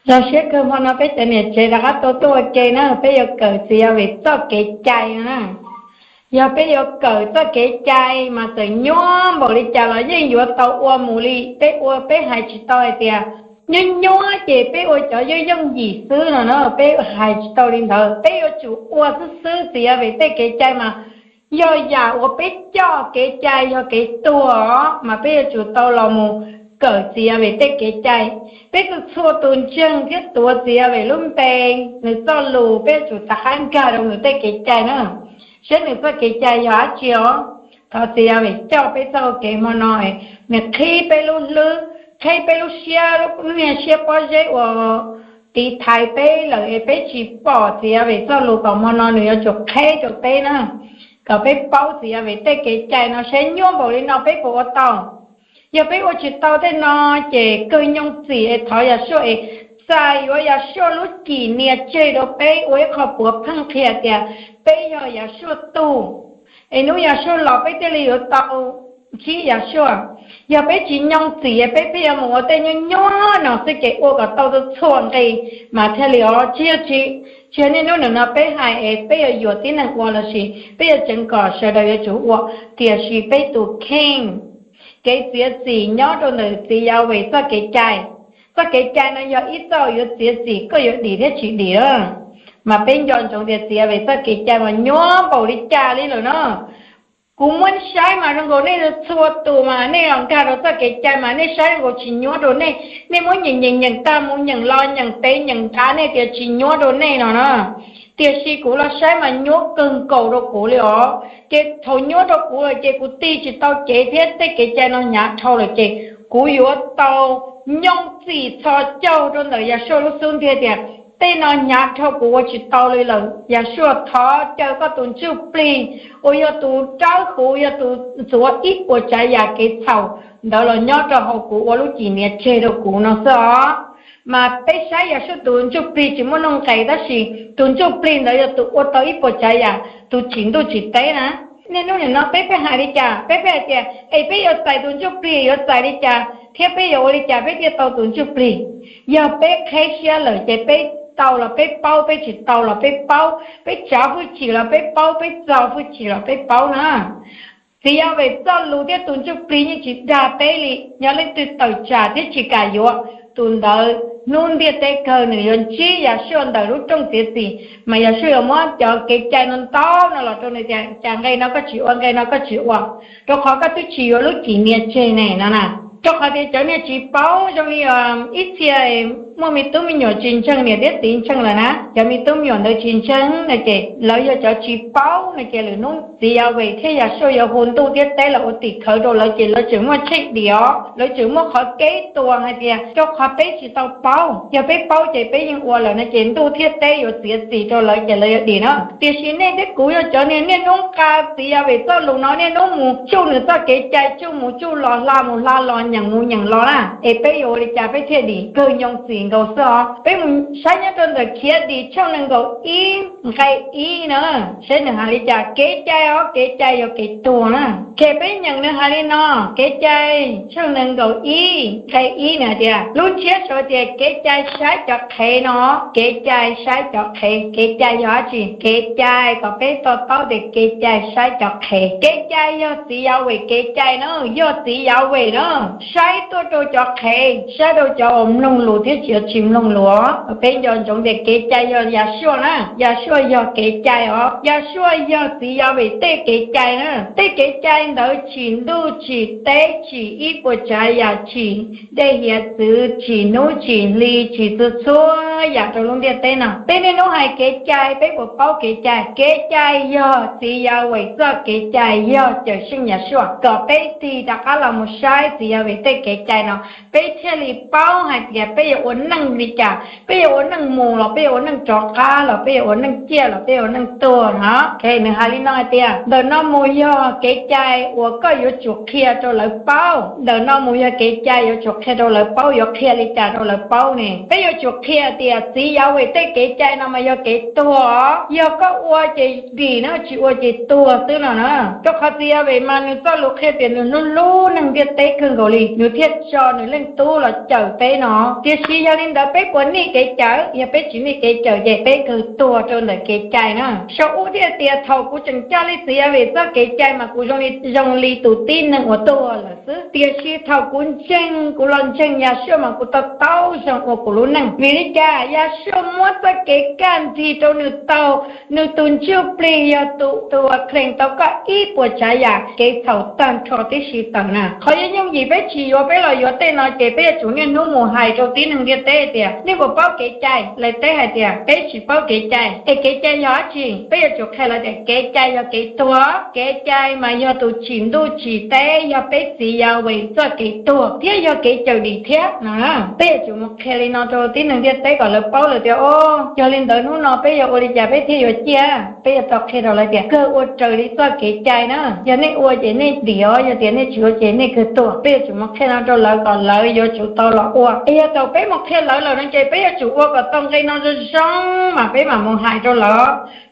Zoo siab kawg hmo no peb cov niam tsev rov qab tau tuaj ua ke na, peb yuav kawm txiv Yahweh txoj kev cai no na. Yog peb yuav kawm txoj kev cai mas txawm nyuaj npaum li cas los yeej yuav tau ua mus li. Peb ua peb hais tsis tau hais tias nyuaj nyuaj ces peb ua cov yooj yooj yim xwb no na, peb hais tsis tau li ntawd. Peb yuav tsum ua xwb xwb. Txiv Yahweh tej kev cai mas yog yam uas peb coj kev cai yog kev tuag os, mas peb yuav tsum tau los mus kawm txiv Yahweh tej kev cai. Peb txhua txhua tus ntseeg thiab tuav txiv Yahweh lub npe, nws txoj lus, peb yuav tsum rov qab nkag rau nws tej kev cai na, saib nws txoj kev cai yog dab tsi os. Thov txiv Yahweh coj peb txoj kev hmo no, nws qhib peb lub hlwb, qhib peb lub siab, lub niag siab pob zeb uas tiv thaiv peb lawm es peb tsis pom txiv Yahweh txoj lus, kom hmo no nws yuav tsum qheb rau peb na, kom peb paub txiv Yahweh tej kev cai no saib nyuaj npaum li no peb puas ua tau. Yog peb ua tsis tau tej no ces kawg nyoo txim es thov Yahshua es txais yuav Yahshua lub cim nias tseg rau peb ua ib qho puav pheej qhia tias peb yog Yahshua tug, es hnub Yahshua los peb thiaj li yuav tau ntsib Yahshua. Yog peb tsis nyoo txim peb pheej yuav mus ua tej nyuaj nyuaj no xwb ces ua kom tau txhua nqe mas thiaj li os. Tsis yog tsis, tsis yog niaj hnub nim no peb hais es peb yuav yuam tib neeg ua lossis peb yuav tseev kom sawv daws yuav tsum ua, tiam sis peb tus kheej kev txiav txim nyob rau ntawm txiv Yahweh txoj kev cai. Txoj kev cai no yog ib txoj yuav txiav txim koj yuav dim thiab tsis dim lawm. Mas peb nco ntsoov tias txiv Yahweh txoj kev cai mas nyuaj npaum li cas li lawm no. Kuv muab saib mas zoo nkaus nej txhua tus mas nej los nkag rau txoj kev cai mas nej saib zoo nkaus tsis nyuaj rau nej. Nej muab nyeem nyeem nyeem tag mus nyeem los nyeem pem nyeem nrad nej tias tsis nyuaj rau nej no na. Tiam sis kuv los saib mas nyuaj kawg nkaus rau kuv li os. Ces thaum nyuaj rau kuv lawm ces kuv tig tsis tau cev thiab tej kev cai no hnyav dhau lawm ces kuv yuav tau nyoo txim txhos caug rau ntawm Yahshua lub xub ntiag tias tej no hnyav dhau kuv ua tsis tau li lawm. Yahshua thov caw koj tus ntsuj plig uas yog tus dawb huv yog tus ntxuav ib puas tsav yam kev txhaum ntawd los nyob rau hauv kuv ua lub cim nias tseg rau kuv no xwb os. Mas peb saib Yahshua tus ntsuj plig tsis muaj nuj nqes tab sis tus ntsuj plig ntawd yog tus ua tau ib puas tsav yam, tus tsim ntuj tsim teb na. Niaj hnub nim no peb pheej hais li cas? Peb pheej hais tias es peb yuav txais tus ntsuj plig yuav txais li cas thiab peb yuav ua li cas peb thiaj tau tus ntsuj plig? Yog peb qheb siab lawm ces peb tau los peb paub, peb tsis tau los peb paub, peb tsav hwj chim los peb paub, peb txo hwj chim los peb paub na. Txiv Yahweh txoj lus thiab tus ntsuj plig yeej tsis dag peb li. Yog leej twg tawm tsam thiab tsis kam yuav, tus ntawd hnub ntiaj teb kawg nws yuav ntsib Yahshua ntawm lub rooj txiav txim, mas Yahshua yuav muab cov kev cai no ntau no los rau nws tias cas nqe no koj tsis ua, nqe no koj tsis ua, rau qhov koj twb tsis yuav lub cim nias tseg ne no na. Rau qhov tias cov niag tsis paub zoo li ib txhia muaj me tub me nyuam tsis ntseeg niam thiab txiv ntseeg lawm na, cov me tub me nyuam ntawd tsis ntseeg no ces lawv yog cov tsis paub no ces lwm hnub txiv Yahweh thiab Yahshua yuav hu ntuj thiab teb los ua tim khawv rau lawv ces lawv tseem muaj tsheej dim os, lawv tseem muaj qhov kev tuag hais tias rau qhov peb tsis tau paub, yog peb paub ces peb yeej ua lawm no ces ntuj thiab teb yuav txiav txim rau lawv ces lawv yuav dim na. Tiam sis nej thiab kuv yog cov niag niaj hnub nqa txiv Yahweh txoj lus no niaj hnub mus tsuj nws txoj kev cai, tsuj mus tsuj los, hla mus hla los, nyeem mus nyeem los na, es peb yuav ua li cas peb thiaj dim? Kawg nyoo txim nkaus xwb os. Peb mus saib nyob rau ntawm Khiav Dim tshooj nees nkaum ib nqe ib na, saib nws hais li cas. Kev cai os, kev cai yog kev tuag na. Ces peb nyeem nws hais li no, kev cai tshooj nees nkaum ib nqe ib nws hais tias, lub ntsiab sau tias kev cai saib cov qhev no, kev cai saib cov qhev. Kev cai yog dab tsi? Kev cai kom peb to taub tias kev cai saib cov qhev. Kev cai yog txiv Yahweh kev cai na, yog txiv Yahweh na, saib tuaj rau cov qhev, saib rau cov uas mloog lus thiab cov tsis mloog lus. Peb nco ntsoov tias kev cai yog Yahshua na, Yahshua yog kev cai os, Yahshua yog txiv Yahweh tej kev cai na. Tej kev cai ntawd tsim ntuj tsim teb, tsim ib puas tsav yam, tsim dej hiav txwv, tsim hnub tsim hli, tsim txhua txhua yam rau lub ntiaj teb no. Peb niaj hnub hais kev cai, peb puas paub kev cai? Kev cai yog txiv Yahweh txoj kev cai, yog Cawmseej Yahshua. Kom peb tig rov qab los mus saib txiv Yahweh tej kev cai no, peb thiaj li paub hais tias peb yuav ua neej li cas, peb yuav ua neej mus los peb yuav ua neej rov qab los peb yuav ua neej ciaj los peb yuav ua neej tuag no. Nws hais li no hais tias, ntawm no mus yog kev cai uas koj yuav tsum qhia rau lawv paub. Ntawm no mus yog kev cai yuav tsum qhia rau lawv paub. Yuav qhia li cas rau lawv paub ne? Peb yuav tsum qhia tias txiv Yahweh tej kev cai no mas yog kev tuag os. Yog koj ua ces dim na, tsis ua ces tuag xwb no na. Rau qhov txiv Yahweh mas nws txoj lus qhia tias nws hlub hlub neeg ntiaj teb kawg nkaus li, nws thiaj tso nws leej tub los cawm peb no. Tiam sis Yog li ntawd peb puas niaj kev cai? Yog peb tsis niaj kev cai ces peb kawg tuag rau ntawm kev cai na. Saum ub thiaj tias thaum kuv tseem coj li txiv Yas Vim txoj kev cai mas kuv zoo li tus tib neeg uas tuag lawm xwb, tiam sis thaum kuv ntseeg, kuv los ntseeg Yas Suaj mas kuv tau tau zoo ua kuv lub neej. Vim li cas? Yas Suaj muab txoj kev kaj nrig rau nws taug, nws tus ntsuj plig yog tus uas khees tau koj ib puas tsav yam kev txhaum tag nrho tib si tawm na. Qhov yooj yim peb tsis yuav, peb los yuav tej no ces peb yuav tsum niaj hnub mus hais rau tib neeg ntiaj teb tias nej puas paub kev cai. Lawv teb hais tias peb tsis paub kev cai. Es kev cai yog dab tsi? Peb yuav tsum qhia lawv tias kev cai yog kev tuag. Kev cai mas yog tus tsim ntuj tsim teb, yog peb txiv Yas Vim txoj kev tuag thiab yog kev cawm dim thiab no. Peb yuav tsum mus qhia li no rau tib neeg ntiaj teb kom lawv paub lawm tias o, yog li ntawd hnub no peb yuav ua li cas peb thiaj yuav ciaj? Peb yuav tau qhia rau lawv tias kawg ua raws li txoj kev cai na. Yog nej ua ces nej dim os, yog tias nej tsis ua ces nej kawg tuag. Peb yuav tsum mus qhia no rau lawv kom lawv yuav tsum tau los ua. Es yog thaum peb mus qhia lawv lawm no ces peb yuav tsum ua kom tau nqe no zoo zoo mas peb mam mus hais rau lawv.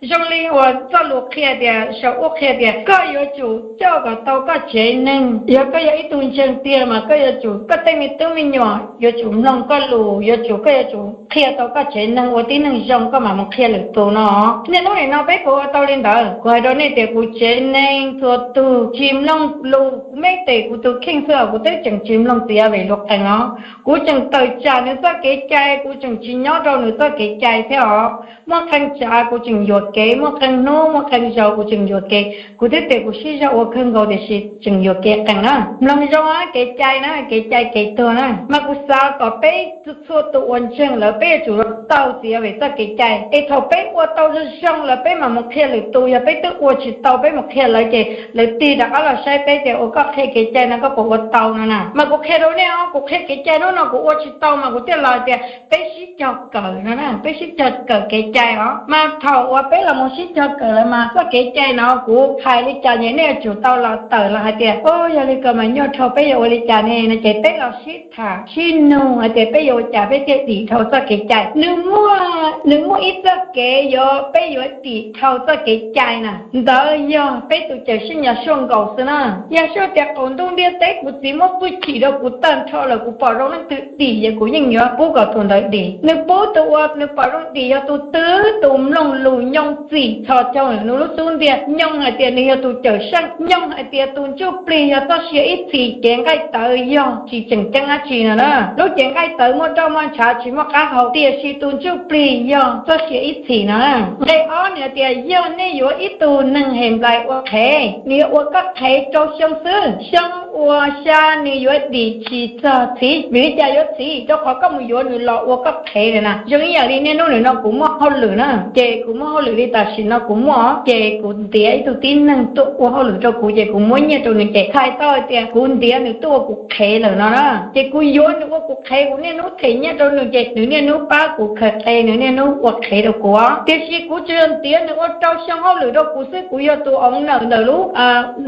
Zoo li uas txoj lus qhia tias, saum ub qhia tias koj yuav tsum coj kom tau koj tsev neeg. Yog koj yog ib tug ntseeg tiag mas koj yuav tsum, koj tej me tub me nyuam yuav tsum mloog koj lus, yuav tsum, koj yuav tsum qhia tau koj tsev neeg ua tib neeg zoo koj mam mus qhia lwm tus no. Niaj hnub nim no peb puas ua tau li ntawd? Kuv hais rau nej tias kuv tsev neeg txhua tus tsis mloog lus, kuv meb tes kuv tus kheej xwb os, kuv twb tseem tsis mloog txiv Yas Vim lus qees os. Kuv tseem tawm tsam nws txoj kev cai, kuv tseem tsis nyob rau nws txoj kev cai thiab os. Muaj qee tsav kuv tseem yuam kev, muaj qee hnub muaj qee zaus kuv tseem yuam kev. Kuv twb tias kuv sib zog ua kawg nkaus tiam sis tseem yuam kev qees na. Mloog zoo kev cai na, kev cai kev tuag na. Mas kuv xav kom peb txhua tus uas ntseeg lawm peb yuav tsum tau txiv Yas Vim txoj kev cai. Es thaum peb ua tau zoo zoo lawm peb mam mus qhia lwm tus. Yog peb twb ua tsis tau peb mus qhia lawv ces lawv tig rov qab los saib peb tias ua koj qhia kev cai no koj puas ua tau no na. Mas kuv qhia rau nej os, kuv qhia kev cai hnub no kuv ua tsis tau mas kuv thiaj los tias peb sib cog kawm no na, peb sib cog kawm kev cai os. Mas thaum uas peb los mus sib cog kawm lawm mas txoj kev cai no kuv hais li cas ces nej yuav tsum tau los tawm los hais tias o, yog li ko mas nyuaj dhau peb yuav ua li cas ne no ces peb los sib tham sib nug hais tias peb yuav ua cas peb thiaj dim dhau txoj kev cai. Nws muaj, nws muaj ib txoj kev yuav peb yuav dim dhau txoj kev cai na. Ntawd yog peb tus cawm seej Yas Suaj nkaus xwb na. Yas Suaj tias qaum ntuj ntiaj teb kuv txiv muab hwj chim rau kuv tag nrho lawm, kuv pom zoo leej twg dim ces kuv yeej yuav pub kom tus ntawd dim. Nws pub tus uas nws pom zoo dim yog tus twg? Tus mloog lus nyoo txim txhos caug nws lub xub ntiag, nyoo hais tias nws yog tus cawm seej, nyoo hais tias tus ntsuj plig yog txoj sia ib txhis, cev nqaij tawv yog tsis tseem ceeb dab tsi no na. Lub cev nqaij tawv muaj roj muaj ntshav tsis muaj qab hau, tiam sis tus ntsuj plig yog txoj sia ib txhis no. Nqe ob nws hais tias yog nej yuav ib tug neeg Henplais ua qhev, nws yuav ua koj qhev rau xyoo xwb, xyoo uas xya nws yuav dim tsis txog txhiv. Vim li cas yuav txhiv? Rau qhov koj mus yuav nws los ua koj qhev na. Zoo ib yam li niaj hnub nim no kuv muaj hauj lwm na, ces kuv muaj hauj lwm li tam sim no kuv muaj, ces kuv ntiav ib tug tib neeg tuaj ua hauj lwm rau kuv ces kuv muab nyiaj rau nws ces txhais tau tias kuv ntiav nws tuaj ua kuv qhev lawm no na. Ces kuv yuav nws ua kuv qhev, kuv niaj hnub them nyiaj rau nws ces nws niaj hnub pab kuv khaws qe, nws niaj hnub ua qhev rau kuv. Tiam sis kuv tsuas yog ntiav nws ua rau xyoo hauj lwm rau kuv xwb, kuv yog tus owner ntawm lub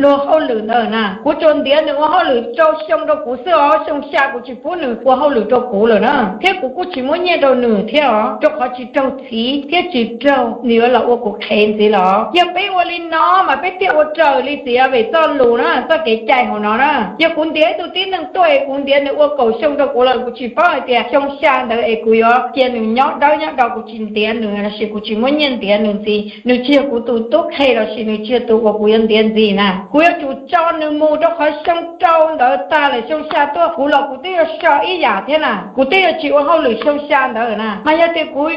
luag hauj lwm ntawd na. Kuv tsuas ntiav nws ua hauj lwm rau xyoo rau kuv xwb os, xyoo xya kuv tsis pub nws ua hauj lwm rau kuv lawm na. Thiab kuv kuj tsis muab nyiaj rau nws thiab os, rau qhov tsis raug txhiv thiab tsis raug nws yuav los ua kuv qhev ntxiv los. Yog peb ua li no mas peb thiaj ua raws li txiv Yas Vim txoj lus na, txoj kev cai hauv no na. Yog kuv ntiav ib tug tib neeg tuaj es kuv ntiav nws ua kaum xyoo rau kuv lawm, kuv tsis paub hais tias xyoo xya ntawd es kuv yuav cia nws nyob dawb nyob do, kuv tsis ntiav nws lossis kuv tsis muab nyiaj ntiav nws ntxiv. Nws tsis yog kuv tus tub qhe lossis nws tsis yog tus uas kuv yuav ntiav ntxiv na. Kuv yuav tsum tso nws mus rau qhov xyoo rau ntawd tag lawm xyoo xya tuaj kuv los kuv twb yuav so ib yam thiab na. Kuv twb yuav tsis ua hauj lwm xyoo xya ntawd na. Mas yog tias kuv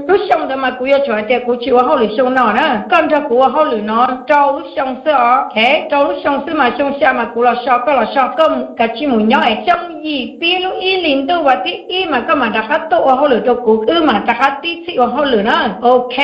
lub xyoo ntawd mas kuv yuav tsum hais tias kuv tsis ua hauj lwm xyoo no na, koj nrog kuv ua hauj lwm no rau lub xyoo xwb os. Rau lub xyoo xwb mas xyoo xya mas kuv los so koj los so, koj kav tsij mus nyob es xyoo yim pib lub ib hlis ntuj vas thib ib mas koj mam rov qab tuaj ua hauj lwm rau kuv, wb mam rov qab tib txhij ua hauj lwm na. Ok,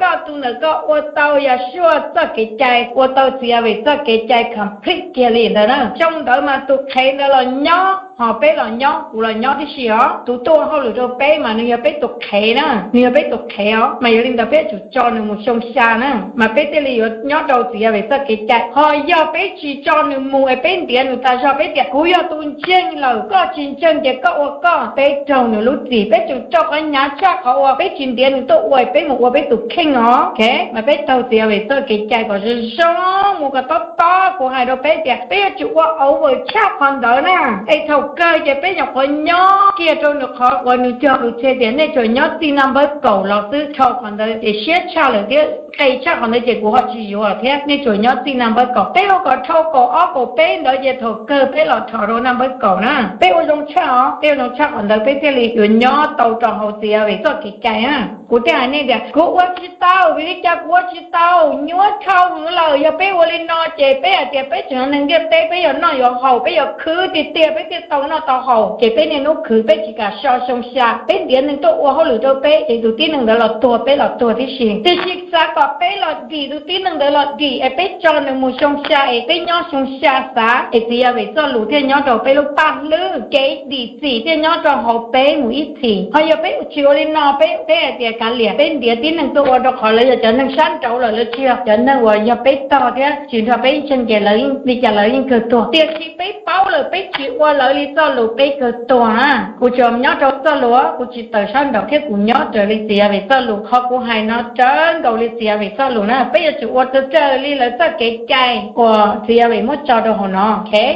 koj tus ntawd koj ua tau Yas Suaj txoj kev cai, ua tau txiv Yas Vim txoj kev cai complete kiag li ntawd na. Xyoo ntawd mas tus qhev ntawd los nyob, ho peb los nyob, kuv los nyob tib si os. Tus tuaj ua hauj lwm rau peb mas nws yog peb tus qhev na, nws yog peb tus qhev os. Mas yog li ntawd peb yuav tsum tso nws mus xyoo xya na, mas peb thiaj li yuav nyob rau txiv Yas Vim txoj kev cai. Ho yog peb tsis tso nws mus es peb ntiav nws tas zog, peb tias kuv yog tus ntseeg lawm, Koj tsis ntseeg ces koj ua koj, peb raug nws lub txim, peb tseem raug qhov hnyav tshaj qhov uas peb tsis ntiav nws tuaj ua, peb mus ua peb tus kheej os. Mas peb taug txiv Yawm Vem txoj kev cai kom zoo zoo mus kom tob tob. Kuv hais rau peb tias peb yuav tsum ua over tshaj qhov ntawd na, es thaum kawg ces peb nyuam qhuav nyob kiag rau nws qhov uas nws cog lus tseg tias nej tsuas nyob txij naj npawb kaum los xwb. Dhau qhov ntawd ces siab tshaj lawm thiab, nqis tshaj qhov ntawd ces kuv ho tsis yuav thiab, nej tsuas nyob txij naj npawb kaum. Peb ua kom dhau kaum ob kaum peb ntawd ces thaum kawg peb los dhos rau naj npawb kaum na. Peb ua zoo tshaj os, peb ua zoo tshaj qhov ntawd peb thiaj li yuav nyob tau rau hauv txiv Yawm Vem txoj kev cai na. Kuv thiaj hais nej tias kuv ua tsis tau, vim li cas kuv ua tsis tau? Nyuaj dhau hwv lawm. Yog peb ua li no ces peb hais tias peb tseem yog neeg ntiaj teb, peb yuav noj yuav haus, peb yuav khwv tiag tiag peb thiaj tau noj tau haus. Ces peb niaj hnub khwv, peb tsis kam so xyoo xya, peb ntiav neeg tuaj ua hauj lwm rau peb, ces tus tib neeg ntawd los tuag peb los tuag tib si. Tiam sis xav kom peb los dim tus tib neeg ntawd los dim, es peb tso nws mus xyoo xya, es peb nyob xyoo xya xav, es txiv Yawm Vem txoj lus thiaj nyob rau peb lub paj hlwb, kev dim txim thiaj nyob rau hauv peb mus ib txhis. Ho yog peb tsis ua li no, peb, peb hais tias kav liam, peb ntiav tib neeg tuaj ua rau qhov lawv yog cov neeg sab nraud lawm, lawv tsis yog cov neeg uas yog peb tog thiab tsis nrog peb ntseeg ces lawv li cas lawv yeej kawg tuag. Tiam sis peb paub lawm, peb tsis ua lawv li txoj lus, peb kawg tuag na. Kuv tsuas nyob rau txoj lus, kuv tsis tawm sab nraud thiab kuv nyob raws li txiv Yawm Vem txoj lus. Qhov kuv hais no raws nkaus li txiv Yawm Vem txoj lus na. Peb yuav tsum ua raws li lawv txoj kev cai uas txiv Yawm Vem muab tso rau hauv no.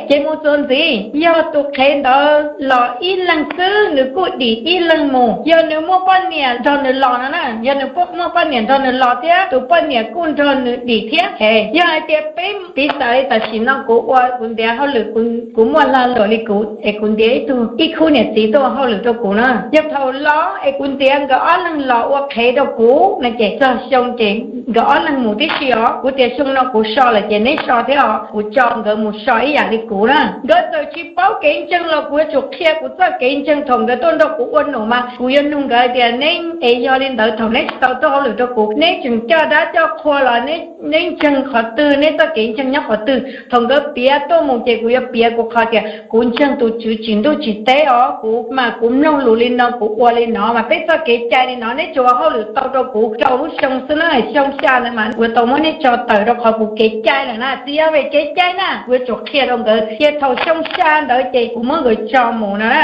Ces mus txuas ntxiv, yog tus qhev ntawd los ib leeg xwb, nws kuj dim ib leeg mus. Yog nws muaj poj niam nrog nws los no na, yog nws muaj poj niam nrog nws los thiab tus poj niam kuj nrog nws dim thiab, yog hais tias peb piv xam li tam sim no kuv ua, kuv ntiav hauj lwm, kuv muaj lag luam li kuv es kuv ntiav ib tug ib khub niam txiv tuaj ua hauj lwm rau kuv na, yog thaum los es kuv ntiav nkawd ob leeg los ua qhev rau kuv no ces txog xyoo ces nkawd ob leeg mus tib si os. Kuv tias xyoo no kuv so lawm ces neb so thiab os, kuv tso nkawd mus so ib yam li kuv na. Nkawd txawm tsis paub kev ntseeg los kuv yuav tsum qhia kuv txoj kev ntseeg. Thaum nkawd tuaj nrog kuv ua num mas kuv yuav nug nkawd tias neb, es yog li ntawd thaum neb tsis tau tuaj hauj lwm rau kuv, neb tseem coj dab coj qhua los neb ntseeg qhov twg, neb txoj kev ntseeg nyob qhov twg? Thaum nkawd piav tuaj mus ces kuv yuav piav kuv qhov tias kuv ntseeg tus Tswv tsim ntuj tsim teb os, kuv mas kuv mloog lus li no, kuv ua li no, mas peb txoj kev cai li no, neb tsuas ua hauj lwm tau rau kuv rau lub xyoo xwb na, xyoo xya ntawd mas kuv tau muab neb tso tawm rau qhov kuv kev cai lawm na, txiv Yawm Vem kev cai na, kuv yuav tsum qhia rau nkawd. Ces thaum xyoo xya ntawd ces kuv muab nkawd tso mus no na.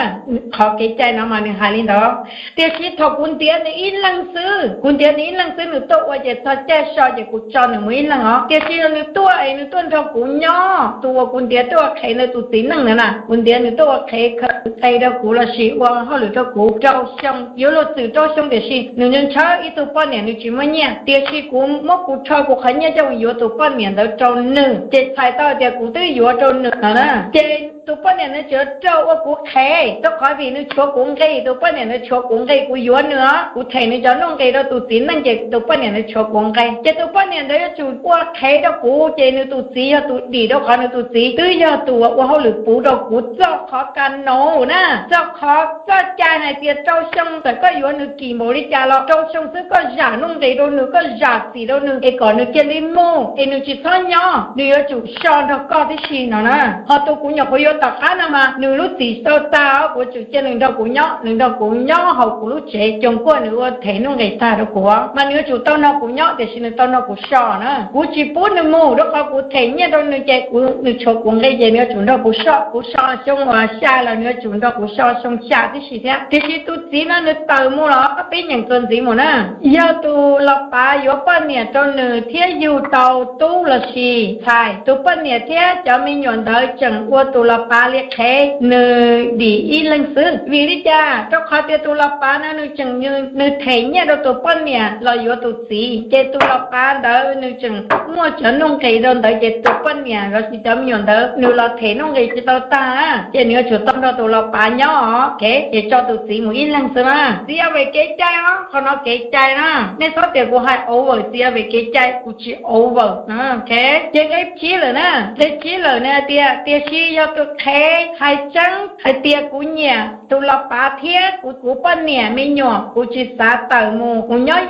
Qhov kev cai no mas nws hais li ntawd. Tiam sis thaum kuv ntiav nws ib leeg xwb, kuv ntiav nws ib leeg xwb, nws tuaj ua ces txog caij so ces kuv tso nws mus ib leeg os. Tiam sis yog nws tuaj es nws tuaj nrog kuv nyob, tus uas kuv ntiav tuaj ua qhev ntawd tus txiv neej ntawd na, kuv ntiav nws tuaj ua qhev khaws nqe rau kuv lossis ua hauj lwm rau kuv rau xyoo, yuav luag txwm rau xyoo tiam sis nws ntshaw ib tug poj niam nws tsis muaj nyiaj, tiam sis kuv muab kuv rho kuv qhov nyiaj coj mus yuav tus poj niam ntawd rau nws, ces txhais tau tias kuv twb yuav rau nws no na. Ces tus poj niam ntawd tseem raug ua kuv qhev, rau qhov vim nws tshuav kuv nqi, tus poj niam ntawd tshuav kuv nqi, kuv yuav nws os, kuv them nws cov nuj nqis rau tus txiv neej ces tus poj niam ntawd tshuav kuv nqi, ces tus poj niam ntawd yuav tsum ua qhev rau kuv, ces nws tus txiv yog tus dim rau qhov nws tus txiv twb yog tus uas ua hauj lwm puv rau kuv txoj qhov ka no na, txoj qhov txoj cai hais tias rau xyoo txawm koj yuav nws kim npaum li cas los rau xyoo xwb koj zam nuj nqis rau nws, koj zam txim rau nws es kom nws cia li mus es nws tsis txhob nyob, nws yuav tsum so nrog koj tib si no na. Ho tus kuv nyuam qhuav yuav tom qab no mas nws lub txim tau tag os, kuv yuav tsum cia nws nrog kuv nyob, nws nrog kuv nyob hauv kuv lub tsev coos kuaj, nws ua them nuj nqis tag rau kuv, mas nws yuav tsum tau nrog kuv nyob tiam sis nws tau nrog kuv so na. Kuv tsis pub nws mus rau qhov kuv them nyiaj rau nws ces nws tshuav kuv nqi ces nws yuav tsum nrog kuv so, kuv so xyoo uas xya los nws yuav tsum nrog kuv so xyoo xya tib si thiab. Tiam sis tus txiv no nws tawm mus los peb nyeem txuas ntxiv mus na. Yog tus los pav yuav poj niam rau nws thiab yug tau tub lossis ntxhais, tus poj niam thiab cov me nyuam ntawd tseem ua tus los pav li qhev, nws dim ib leeg xwb. Vim li cas? Rau qhov tias tus los pav no nws tseem, nws them nyiaj rau tus poj niam los yuav tus txiv, ces tus los pav ntawd nws tseem muaj cov nuj nqis rau ntawd ces tus poj niam lossis cov me nyuam ntawd nws los them nuj nqis tsis tau tag, ces nws yuav tsum tau nrog tus los pav nyob os. Ces tso tus txiv mus ib leeg xwb na. Txiv Yawm Vem kev cai os, qhov no kev cai na. Nej txhob tias kuv hais over txiv Yawm Vem kev cai, kuv tsis over. Ces nqe tsib lawm na, nqe tsib lawm nws hais tias tiam sis yog tus qhev hais tseeb hais tias kuv nyiam tus los pav thiab kuv, kuv poj niam me nyuam, kuv tsis xav tawm mus, kuv nyob,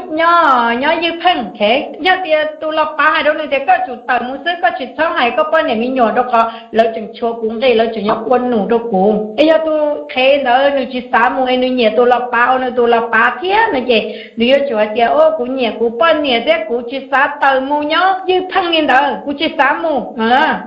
nyob ywj pheej. Yog tias tus los pav hais rau nws tias koj tsum tawm mus xwb, koj tsis txhob hais koj poj niam me nyuam rau qhov lawv tseem tshuav kuv nqi, lawv tseem yuav ua num rau kuv. Es yog tus qhev ntawd nws tsis xav mus es nws nyiam tus los pav, ua nws tus los pav thiab no ces nws yuav tsum hais tias o kuv nyiam kuv poj niam thiab kuv tsis xav tawm mus nyob ywj pheej li ntawd, kuv tsis xav mus.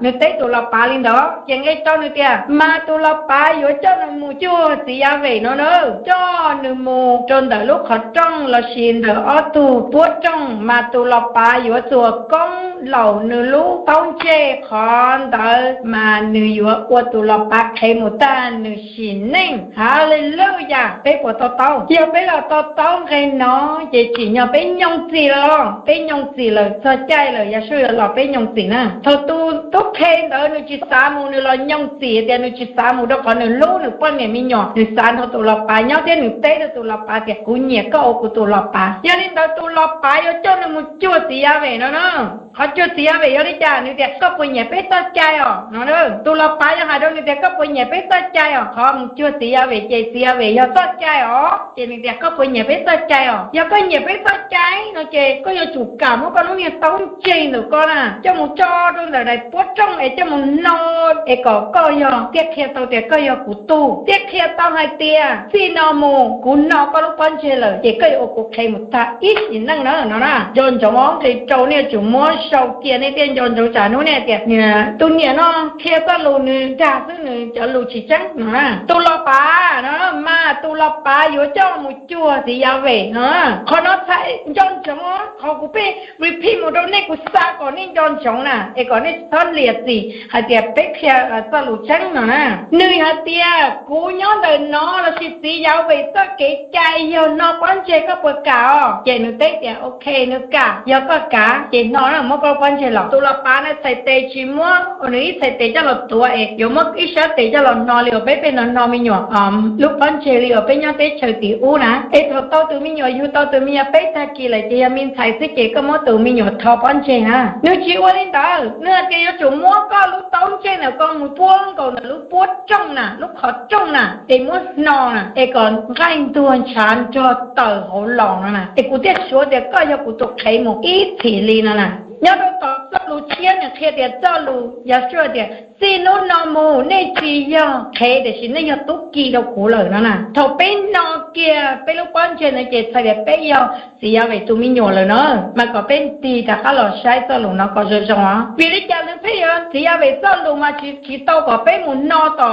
Nws teb tus los pav li ntawd ces nqe rau nws tias mas tus los pav yuav coj nws mus cuag txiv Yas Vem no na, coj nws mus rau ntawm lub qhov rooj lossis ntawm ob tug puab rooj, mas tus los pav yuav txuas koob laum nws lub taub ntseg, qhov ntawd mas nws yuav ua tus los pav qhev mus tag nws sim neej. Haleluyas, peb puas to taub? Yog peb los to taub nqe no, ces tsim nyog peb nyoog txim lawm, peb nyoog txim lawm, txog caij lawm Yas Suj yuav los peb nyoog txim na. Thaum tus tub qhe ntawd nws tsis xav mus, nws los nyoog txim tias nws tsis xav mus rau qhov nws hlub nws poj niam me nyuam, nws xav nrog tus los pav nyob thiab nws teb rau tus los pav tias kuv nyiam koj ua kuv tus los pav. Yog li ntawd tus los pav yuav coj nws mus cuag txiv Yas Vem no na. Qhov cuag txiv Yas Vem yog li cas? Nws tias koj puas nyiam peb txoj cai os no. Tus los pav yog hais rau nws tias koj puas nyiam peb txoj cai os, qhov mus cuag txiv Yas Vem ces txiv Yas Vem yog txoj cai os, ces nws tias koj puas nyiam peb txoj cai os, yog koj nyiam peb txoj cai no ces koj yuav tsum kam muab koj lub niag taub ntseg ntawm koj na coj mus tso rau ntawm daim puab rooj es coj mus hno es kom koj yog thiaj qhia tau tias koj yog kuv tug, thiaj qhia tau hais tias txij no mus kuv hno koj lub pob ntseg lawm ces koj yuav ua kuv qhev mus tag ib sim neej na no na. Nco ntsoov ob nqe rau nej yuav tsum muab sau cia, nej thiaj nco ntsoov tsam hnub nej tias tus niam no qhia txoj lus nws dag xwb, nws cov lus tsis tseeb no na. Tus los pav no mas tus los pav yuav coj mus cuag txiv Yas Vem no. Qhov no txhais nco ntsoov, qhov kuv pheej repeat mus rau nej, kuv xav kom nej nco ntsoov na es kom nej txhob liam txim hais tias peb qhia txoj lus tseeb no na. Nws hais tias kuv nyob ntawm no lossis txiv Yas Vem txoj kev cai yog hno pob ntseg, koj puas kam os? Ces nws teb tias ok, nws kam, yog koj kam ces hno na, muab koj lub pob ntseg los. Tus los pav na txhais tes tsis muab nws ib txhais tes coj los tuav es yuav muab ib sab tes coj los hno li uas peb pheej hno hno me nyuam lub pob ntseg li uas peb nyob teb chaws tim ub na. Es thaum tau tus me nyuam, yug tau tus me nyuam peb tag kis lawm ces yog me ntxhais xwb ces koj muab tus me nyuam tho pob ntseg na. Nws tsis ua li ntawd, nws hais tias yuav tsum muab koj lub taub ntseg ntawm koj mus puag nkaus ntawm lub puab rooj na, lub qhov rooj na, es muab hno na es kom nqaij ntuag ntshav nrog tawm hauv los no na, es kuv thiaj suav tias koj yog kuv tus qhev mus ib txhis li no na. Nyob rau tom txoj lus tshiab nws qhia tias txoj lus Yas Suj tias txij hnub no mus nej tsis yog qhev tiam sis nej yog tub ki rau kuv lawm no na. Thaum peb hno kiag peb lub pob ntseg no ces txhais tias peb yog txiv Yas Vem tus me nyuam lawm na. Mas kom peb tig rov qab los saib txoj lus no kom zoo zoo os. Vim li cas nws pheej yuav txiv Yas Vem txoj lus mas tsis tau kom peb mus hno tom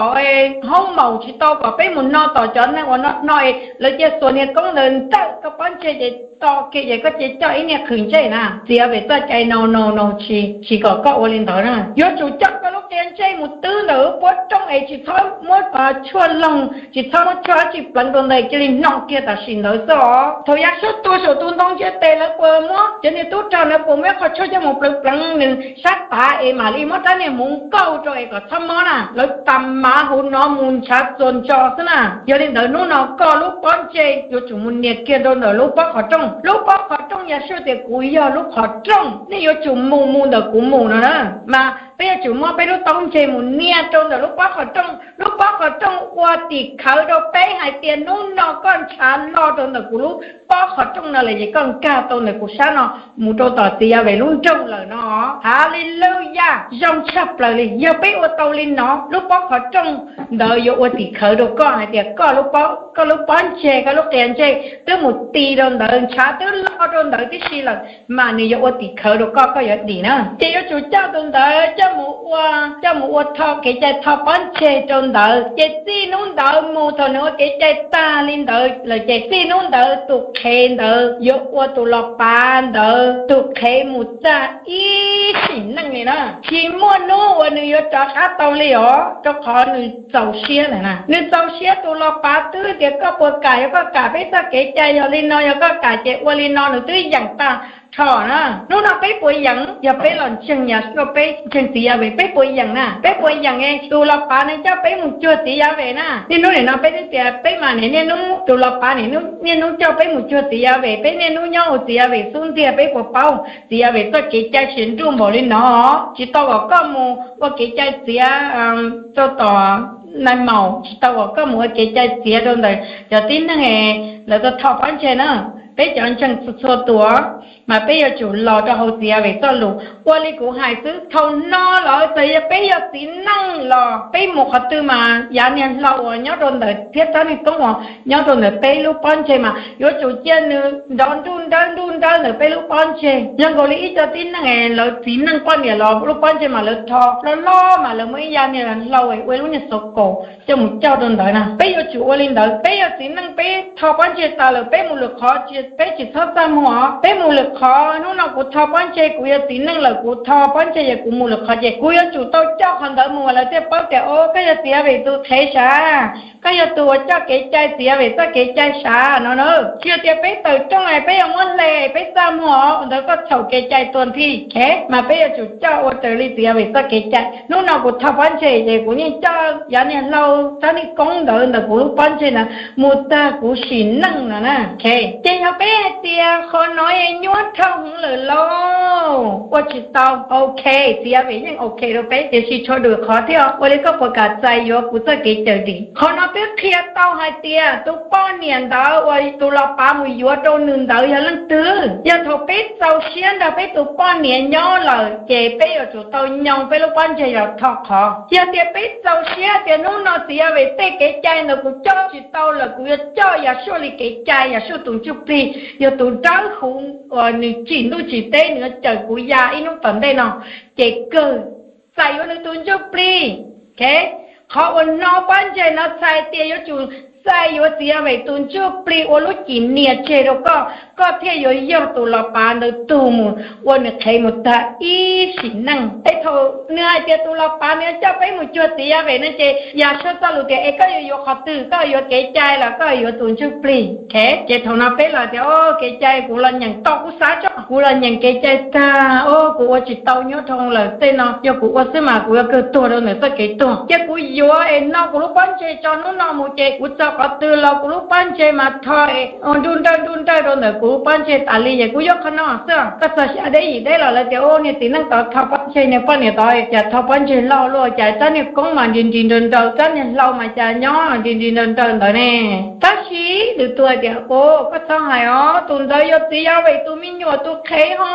hoob maum, tsis tau kom peb mus hno tom cov neeg uas no hno es lawv cia xuas niag koob ntawd ntawm koj pob ntseg ces to kiag ces koj cia coj ib niag qhwv ntsej na. Txiv Yas Vem txoj cai no no no tsis kom koj ua li ntawd na. Yuav tsum coj koj lub qia ntsej mus twb ntawm lub puab rooj es tsis txhob muab tshuaj loog, tsis txhob muab tshuaj dab tsi pleev rau ntawd, cia li hno kiag tam sim ntawd xwb os. Thaum Yas Suj tuag saum tus ntoo ntiaj teb lawv puas muab cov niag tub rog ntawd puas muab ib qho tshuaj coj mus pleev pleev nws sab tav es mam li muab rab niag hmuv nkaug rau es kom txhob mob na? Lawv tas mav hauv no mus ntshav txuas ntso xwb na. Yog li ntawd hnub no koj lub pob ntseg yuav tsum mus nias kiag rau ntawm lub pob qhov rooj. Lub pob qhov rooj Yas Suj tias kuv yog lub qhov rooj, nej yuav tsum mus mus ntawm kuv mus no na. Mas peb yuav tsum muab peb lub taub ntseg mus nias rau ntawm lub pob qhov rooj, lub pob qhov rooj ua tim khawv rau peb hais tias hnub no koj ntshav loj rau ntawm kuv lub pob qhov rooj no lawm ces koj nkag tau ntawm kuv sab no mus rau tom txiv Yas Vem lub nroog lawm no. Haleluyas, zoo tshaj plaws li. Yog peb ua tau li no, lub pob qhov rooj ntawd yuav ua tim khawv rau koj hais tias koj lub pob ntseg, koj lub qia ntseg twb mus ti rau ntawd, ntshav twb loj rau ntawd tib si lawm, mas nws yuav ua tim khawv rau koj, koj yuav dim na. Ces yuav tsum coj tus ntawd coj mus ua, coj mus ua tho kev cai tho pob ntseg rau ntawd. Ces txij hnub ntawd mus thaum nws ua kev cai tag li ntawd lawm ces txij hnub ntawd tus qhev ntawd yuav ua tus los pav ntawd tus qhev mus txog ib sim neej li na. Tsis muaj hnub uas nws yuav rov qab tau li os, rau qhov nws txaus siab lawm na. Nws txaus siab, tus los pav twb tias koj puas kam, yog koj kam peb txoj kev cai yog li no, yog koj kam ces ua li no, nws twb yeem tag nrho na. Hnub no peb puas yeem? Yog peb los ntseeg Yas Suj, peb ntseeg txiv Yas Vem, peb puas yeem na? Peb puas yeem es tus los pav nws coj peb mus cuag txiv Yas Vem na? Niaj hnub nim no peb twb tias peb mas niaj hnub, tus los pav niaj hnub coj peb mus cuag txiv Yas Vem, peb niaj hnub nyob hauv txiv Yas Vem xub ntiag, peb puas paub txiv Yas Vem txoj kev cai tsis nruj npaum li no? Tsis tau kom koj mus ua kev cai txiav rau tom nais maum, tsis tau kom koj mus ua kev cai txiav rau ntawm cov tib neeg lawv tau tho pob ntseg na. Peb cov ntseeg txhua txhua tus Mas peb yuav tsum los rau hauv txiv Yas Vem txoj lus. Ua li kuv hais xwb, thaum no lawm txawm yog peb yog txiv neej los peb mus qhov twg mas yav niag hlau uas nyob rau ntawm thiab rab niag koob uas nyob rau ntawm peb lub pob ntseg mas yuav tsum cia nws nrov nruj nrawb nruj nrawb ntawm peb lub pob ntseg. Zoo nkaus li ib co tib neeg lawv txiv neej poj niam los lub pob ntseg mas lawv tho loj loj mas lawv muaj ib yav niag hlau ua lub niag xauv kaus coj mus coj rau ntawd na. Peb yuav tsum ua li ntawd, peb yog txiv neej peb tho pob ntseg tas lawm peb mus lwm qhov, peb tsis txhob txaj muag os. Peb mus lwm qhov, hnub no kuv tho pob ntseg, kuv yog txiv neej lawm kuv tho pob ntseg ces kuv mus lwm qhov ces kuv yuav tsum tau coj qhov ntawd mus lawv thiaj paub tias, o, koj yog txiv Yas Vem tus qhev sav, koj yog tus uas coj kev cai txiv Yas Vem txoj kev cai sav no na. Tsis yog tias peb tawm rooj peb yuav muab hle peb txaj muag os, ua ntawd koj txhaum kev cai tuag nthi. Mas peb yuav tsum coj ua raws li txiv Yas Vem txoj kev cai. Hnub no kuv tho pob ntseg ces kuv yeej coj yav niag hlau rab niag koob ntawd ntawm kuv lub pob ntseg na mus tag kuv sim neej no na. Ces yog peb hais tias qhov no nyuaj dhau heev lawm lauj, ua tsis tau. Ok, txiv Yas Vem yeej ok rau peb, tiam sis tshuav lwm qhov thiab, ua li koj puas kam txais yuav kuv txoj kev cawm dim? Qhov no twb qhia tau hais tias tus poj niam ntawd uas tus los pav mus yuav rau nws ntawd yog leej twg. Yog thaum peb txaus siab nrog peb tus poj niam nyob lawm ces peb yuav tsum tau nyoo peb lub pob ntseg los tho qhov. Yog tias peb txaus siab tias hnub no txiv Yas Vem tej kev cai ntawd kuv coj tsis tau lawm, kuv yuav coj Yas Suaj li kev cai, Yas Suaj tus ntsuj plig yog tus dawb huv uas nws tsim ntuj tsim teb, nws yuav cawm kuv ya ib hnub tom ntej no, ces kawg txais yuav nws tus ntsuj plig. Qhov uas no pob ntseg no txhais tias yuav tsum txais yuav txiv Yas Vem tus ntsuj plig ua lub cim nias tseg rau koj, koj thiaj yuav yog tus los pav ntawd tug mus ua nws qhev mus tag ib sim neej. Es thaum nws hais tias tus los pav nws yuav coj peb mus cuag txiv Yas Vem no ces Yas Suaj txoj lus tias, es koj yuav yuav qhov twg? Koj yuav kev cai los koj yuav tus ntsuj plig? Ces thaum no peb los tias, o, kev cai kuv los nyeem tau, kuv xav tso, kuv los nyeem kev cai tag, o, kuv ua tsis tau, nyuaj dhau lawm, tej no yog kuv ua xwb mas kuv yuav kawg tuag rau ntawm txoj kev tuag. Ces kuv yuav es no kuv lub pob ntseg tso hnub no mus ces kuv txog qhov twg los kuv lub pob ntseg mas tho es nruj nrawj nruj nrawj rau ntawm kuv lub pob ntseg tas li, ces kuv yuav qhov no xwb. Koj txog xya deb yim deb los lawv tias, o, niag txiv neej tod tho pob ntseg, niag poj niam tod cas tho pob ntseg loj luaj, cas rab niag koob mas nris nris nraws nraws, rab niag hlau mas cas nyob nris nris nraws nraws ntawd ne. Tab sis lwm tus hais tias, o, koj txhob hais os, tus ntawd yog txiv Yas Vem tus me nyuam tus qhev ho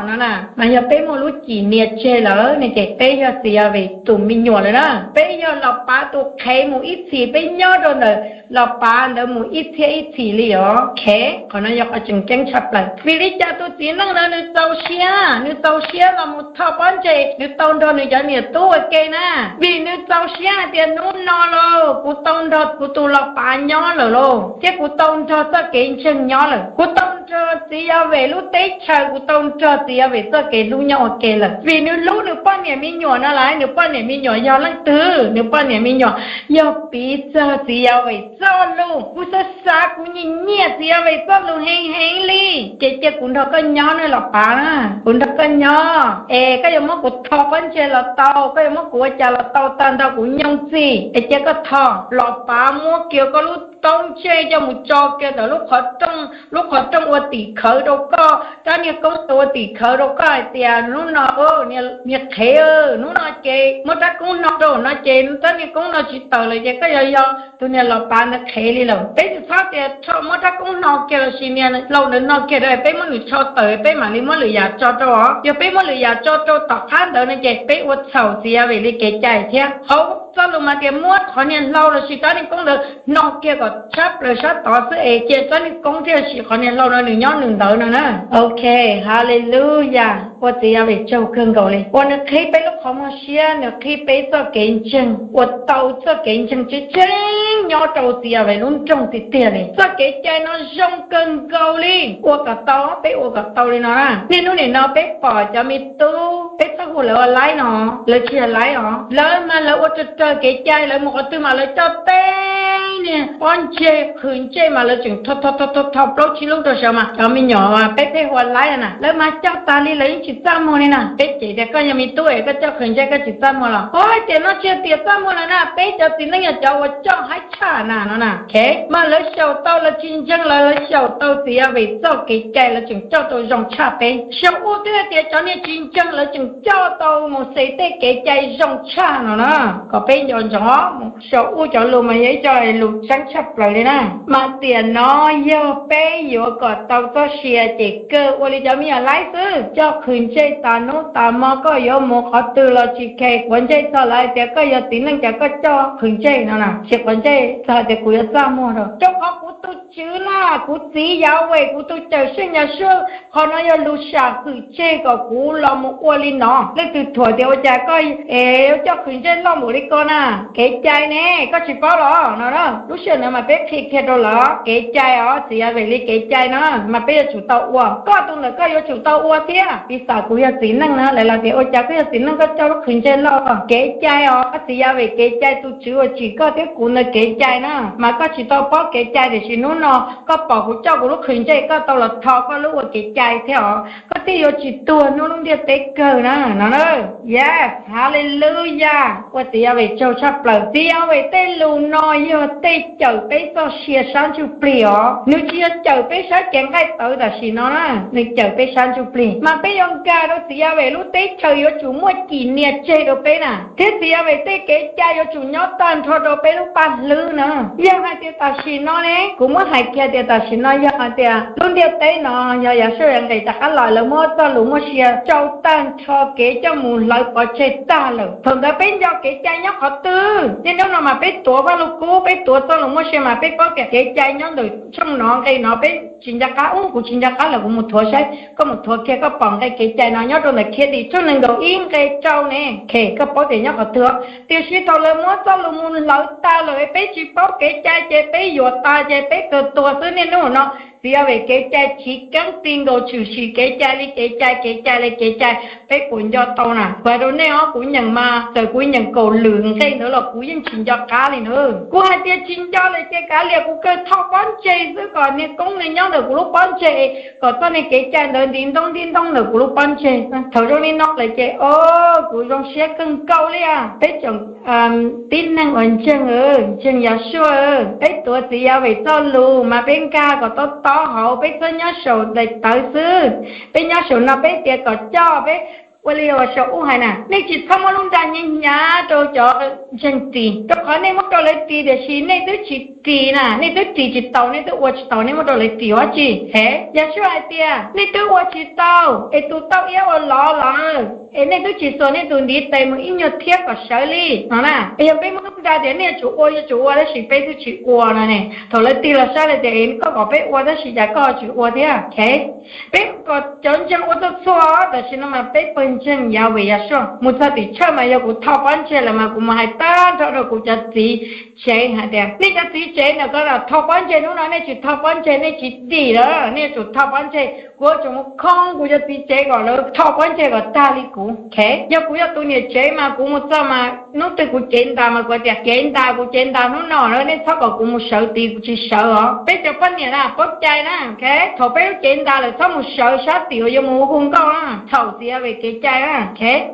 no na. Mas yog peb muaj lub cim nias tseg lawm ne ces peb yog txiv Yas Vem tus me nyuam lawm na. Peb yog los pav tus qhev mus ib txhis, peb nyob rau ntawm los pav ntawd mus ib txhiab ib txhis li os. Qhov no yog qhov tseem ceeb tshaj plaws. Vim li cas tus txiv neej ntawd nws txaus siab, nws txaus siab los mus tho pob ntseg, nws tau nrog nws cov niam tub ua ke na? Vim nws txaus siab hais tias hnub no lauj, kuv tau nrog kuv tus los pav nyob lawm lauj, thiab kuv tau nrog txoj kev ntseeg nyob lawm, kuv tau nrog txiv Yas Vem lub teb chaws, kuv tau nrog txiv Yas Vem txoj kev hlub nyob ua ke lawm. Vim nws hlub nws poj niam me nyuam no lawm, nws poj niam me nyuam yog leej twg? Nws poj niam me nyuam yog piv txog txiv Yas Vem txoj lus. Kuv xav xav kuv nyiam nyiam txiv Yas Vem txoj lus heev heev li, ces cia kuv nrog koj nyob nawb los pav na, kuv nrog koj nyob. Es koj yuav muab kuv tho pob ntseg los tau, koj yuav muab kuv ua cas los tau, tag nrho kuv nyooj txim, es cia koj tho. Los pav muab kiag koj lub taub ntsej coj mus tso kiag ntawm lub qhov rooj, lub qhov rooj ua tim khawv rau koj, rab niag koob ua tim khawv rau koj hais tias, hnub no, niag qhev, hnub no ces muab rab koob hno rau no ces rab niag koob no tsis tawm lawm ces koj yog yog tus niag los pav ntawd qhev li lawm. Peb tsis txhob tias muab rab koob hno kiag los sis niag hlau ntawd hno kiag rau peb muab nws tso tawm peb mam li muab lwm yam tso rau os. Yog peb muab lwm yam tso rau tom qab ntawd no ces peb ua txhaum txiv Yas Vem li kev cai thiab. Hauv txoj lus mas tias muab qhov niag hlau los sis rab niag koob ntawd hno kiag kom tshab plaws sab tod xwb es cia rab niag koob thiaj siv qhov niag hlau no nws nyob nws ntawd no na. Ok, hallelujah, ua txiv Yas Vem tsaug kawg nkaus li uas nws qhib peb lub qhov muag siab, nws qhib peb txoj kev ntseeg, ua tau txoj kev ntseeg tseeb tseeb nyob rau txiv Yas Vem lub nroog tiag tiag li. Txoj kev cai no zoo kawg nkaus li, ua kom tau, peb ua kom tau li no na. Niaj hnub nim no peb pom cov me tub, peb txhob hu lawv ua laib no, lawv tsis yog laib os, lawv mas lawv ua raws raws kev cai, lawv mus qhov twg mas lawv coj teb niag pob ntseg qhwv ntsej mas lawv tseem tho tho tho tho plaub tsib lub rau saud mas cov me nyuam peb pheej hu ua laib na, lawv mas coj tas li lawv yeej tsis txaj muag li na. Peb cem tias koj yog me tub es koj coj qhwv ntsej koj tsis txaj muag los? Ua tias no tsis yog tias txaj muag los na, peb cov txiv neej yog cov uas coj haib tshaj na no na. Mas lawv xyaum tau, lawv tsis ntseeg los lawv xyaum tau txiv Yas Vem txoj kev cai lawv tseem coj tau zoo tshaj peb. Saum ub twb hais tias cov niag tsis ntseeg lawv tseem coj tau Mauxes tej kev cai zoo tshaj no na. Kom peb nco ntsoov, saum ub cov lus mas yog ib co lus yus seeb tshaj plaws li na. Mas tiam no yog peb yuav kom tau txoj sia ces kawg ua li cov me nyuam laib xwb, coj qhwv ntsej tas hnub tas hmo, koj yuav mus qhov twg los tsis khes, quav ntsej txog lawv hais tias koj yog txiv neej cas koj coj qhwv ntsej no na, tsis quav ntsej txog hais tias kuv yuav txaj muag rau, rau qhov kuv tus tswv na, kuv txiv Yahweh, kuv tus Cawm Seej Yahshua, qhov no yog lus sam hwm tseg kom kuv los mus ua li no. Leej twg thuam tias ua cas koj es coj qhwv ntsej loj npaum li ko na, kev cai ne, koj tsis paub los no. Lub sij hawm ntawd mas peb qhia kiag rau lawv kev cai os, txiv Yahweh li kev cai no mas peb yuav tsum tau ua, koj tus ntawm koj yuav tsum tau ua thiab. Piv xam kuv yog txiv neej na, lawv los tias ua cas koj yog txiv neej koj coj lub qhwv ntsej loj, kev cai os, txiv Yahweh kev cai, tus tswv uas tsim koj thiab kuv ntawd kev cai na, mas koj tsis tau paub kev cai, tiam sis hnub no koj pom kuv coj kuv lub qhwv ntsej, koj tau los tho koj lub ua kev cai thiab os, koj thiaj yuav tsis tuag hnub lub ntiaj teb kawg na no. Yes, hallelujah, ua txiv Yahweh tsaug tshaj plaws. Txiv Yahweh tej lus no yog tej cawm peb txoj sia sab ntsuj plig os, nws tsis yog cawm peb sab cev nqaij tawv tam sim no na, nws cawm peb sab ntsuj plig. Mas peb yuav nkag rau txiv Yahweh lub teb chaws yuav tsum muaj cim nias tseg rau peb na, thiab txiv Yahweh tej kev cai yuav tsum nyob tag nrho rau peb lub paj hlwb na. Yog hais tias tam sim no ne, kuv muab hais kiag tias tam sim no yog hais tias lub ntiaj teb no yog Yahshua nqis rov qab los, lawv muab txoj lus muaj sia tsau tag nrho kev coj mus hlawv pov tseg tag lawm, thaum ntawd peb nco kev cai nyob qhov twg? Niaj hnub no mas peb tuav Vaj Lug Kub, peb tuav txoj lus muaj sia mas peb paub tias kev cai nyob ntawm tshooj no nqe no, peb tsis nco qab, ub, kuv tsis nco qab lawm, kuv mus thuav saib. Koj mus thuav kiag, koj pom nqe kev cai no nyob rau ntawm Khiav Dim tshooj nees nkaum ib nqe rau ne, koj paub tias nyob qhov twg. Tiam sis thaum lawv muab txoj lus mus hlawv tag lawm, peb tsis paub kev cai ces peb yuam tas ces peb kawg tuag xwb. Niaj hnub no txiv Yahweh kev cai chiv keeb ti nkaus tshwm sim kev cai li kev cai, kev cai li kev cai. Peb puas nco tau na? Kuv hais rau nej os, kuv nyeem mas txawm kuv nyeem kaum lwm nqe ntawd los kuv yeej tsis nco qab li na. Kuv hais tias tsis nco lawm ces kav liam, kuv kawg thauj pob ntseg xwb kom niag koob nws nyob ntawm kuv lub pob ntseg, kom txoj niag kev cai ntawd nti ntoob nti ntoob ntawm kuv lub pob ntseg. Thaum zoo li no lawm ces o, kuv zoo siab kawg nkaus li. Peb tsoom tib neeg uas ntseeg, ntseeg Yahshua, peb tuav txiv Yahweh txoj lus mas peb nkag kom tob tob hauv, peb txhob nyob saum daim tawv xwb. Peb nyob saum no peb tias kom coj peb ua li uas saum ub hais na, nej tsis txhob muab lub nra hnyav hnyav rau cov ntseeg ris, rau qhov nej muab rau lawv ris tiam sis nej twb tsis ris na, nej twb ris tsis tau, nej twb ua tsis tau, nej muab rau lawv ris ua dab tsi? Yahshua hais tias nej twb ua tsis tau, es tus tauj iab ua lov lawm, es nej twb tsis xuas nej tus ntiv tes mus ib nyuag thiab kom sawv li no na. Es yog peb muab lub nra tias nej yuav tsum ua, yuav tsum ua, tab sis peb twb tsis ua no ne, thaum lawv tig los saib lawv tias es koj kom peb ua tab sis cas koj ho tsis ua thiab? Peb kom cov ntseeg ua txhua txhua, tam sim no mas peb pawg ntseeg Yahweh Yahshua mus txog tim church mas yog kuv thauj pob ntseg lawm mas kuv mus hais tag nrho rau kuv cov txiv tsev hais tias nej cov txiv tsev ntawm ko thauj pob ntseg, hnub no nej tsis thauj pob ntseg nej tsis dim lawm, nej yuav tsum thauj pob ntseg. Kuv yuav tsum mus khoo kuv cov txiv tsev kom lawv thauj pob ntseg kom tag li kuv. Yog kuv yog tus niam tsev mas kuv mus txog mas hnub twg kuv cev ntas mas kuv tias cev ntas, kuv cev ntas hnub no na, nej txhob kom kuv mus sawv tid, kuv tsis sawv os. Peb cov poj niam na paub cai na, thaum peb lub cev ntas lawm txhob mus sawv sab tim uas yuav mus hu nkauj na, txhaum txiv Yahweh kev cai na.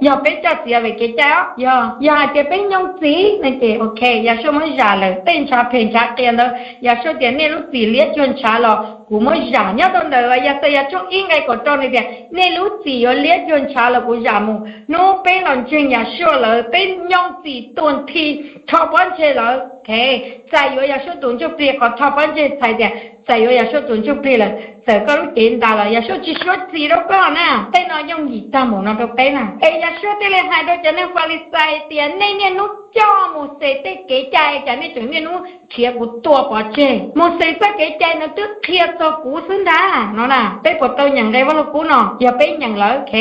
Yog peb coj txiv Yahweh kev cai os, yog, yog hais tias peb nyob txiv no ces ok, Yahshua muab zam lawm, tej ntshav phem ntshav qias ntawd Yahshua tias nej lub txim liab cuag ntshav los kuv muab zam. Nyob rau ntawm Yaxayas tshooj ib nqe kaum rau nws tias nej lub txim yuav liab cuag ntshav los kuv zam mus. Hnub peb los ntseeg Yahshua lawm, peb nyob txim tuag nthi, thauj pob ntseg lawm, txais yuav Yahshua tus ntsuj plig. Qhov thauj pob ntseg txhais tias txais yuav Yahshua tus ntsuj plig lawm, txawm koj lub cev ntas los Yahshua tsis suav txim rau koj na. Tej no yooj yim tag mus no rau peb na. Es Yahshua thiaj li hais rau cov neeg Falixais tias nej niaj hnub coj Mauxes tej kev cai, cas nej tseem niaj hnub nrhiav kuv tua pov tseg? Mauxes txoj kev cai no twb qhia txog kuv xwb ntag no na. Peb puas tau nyeem nqe Vaj Lug Kub no? Yog peb nyeem lawm, ok,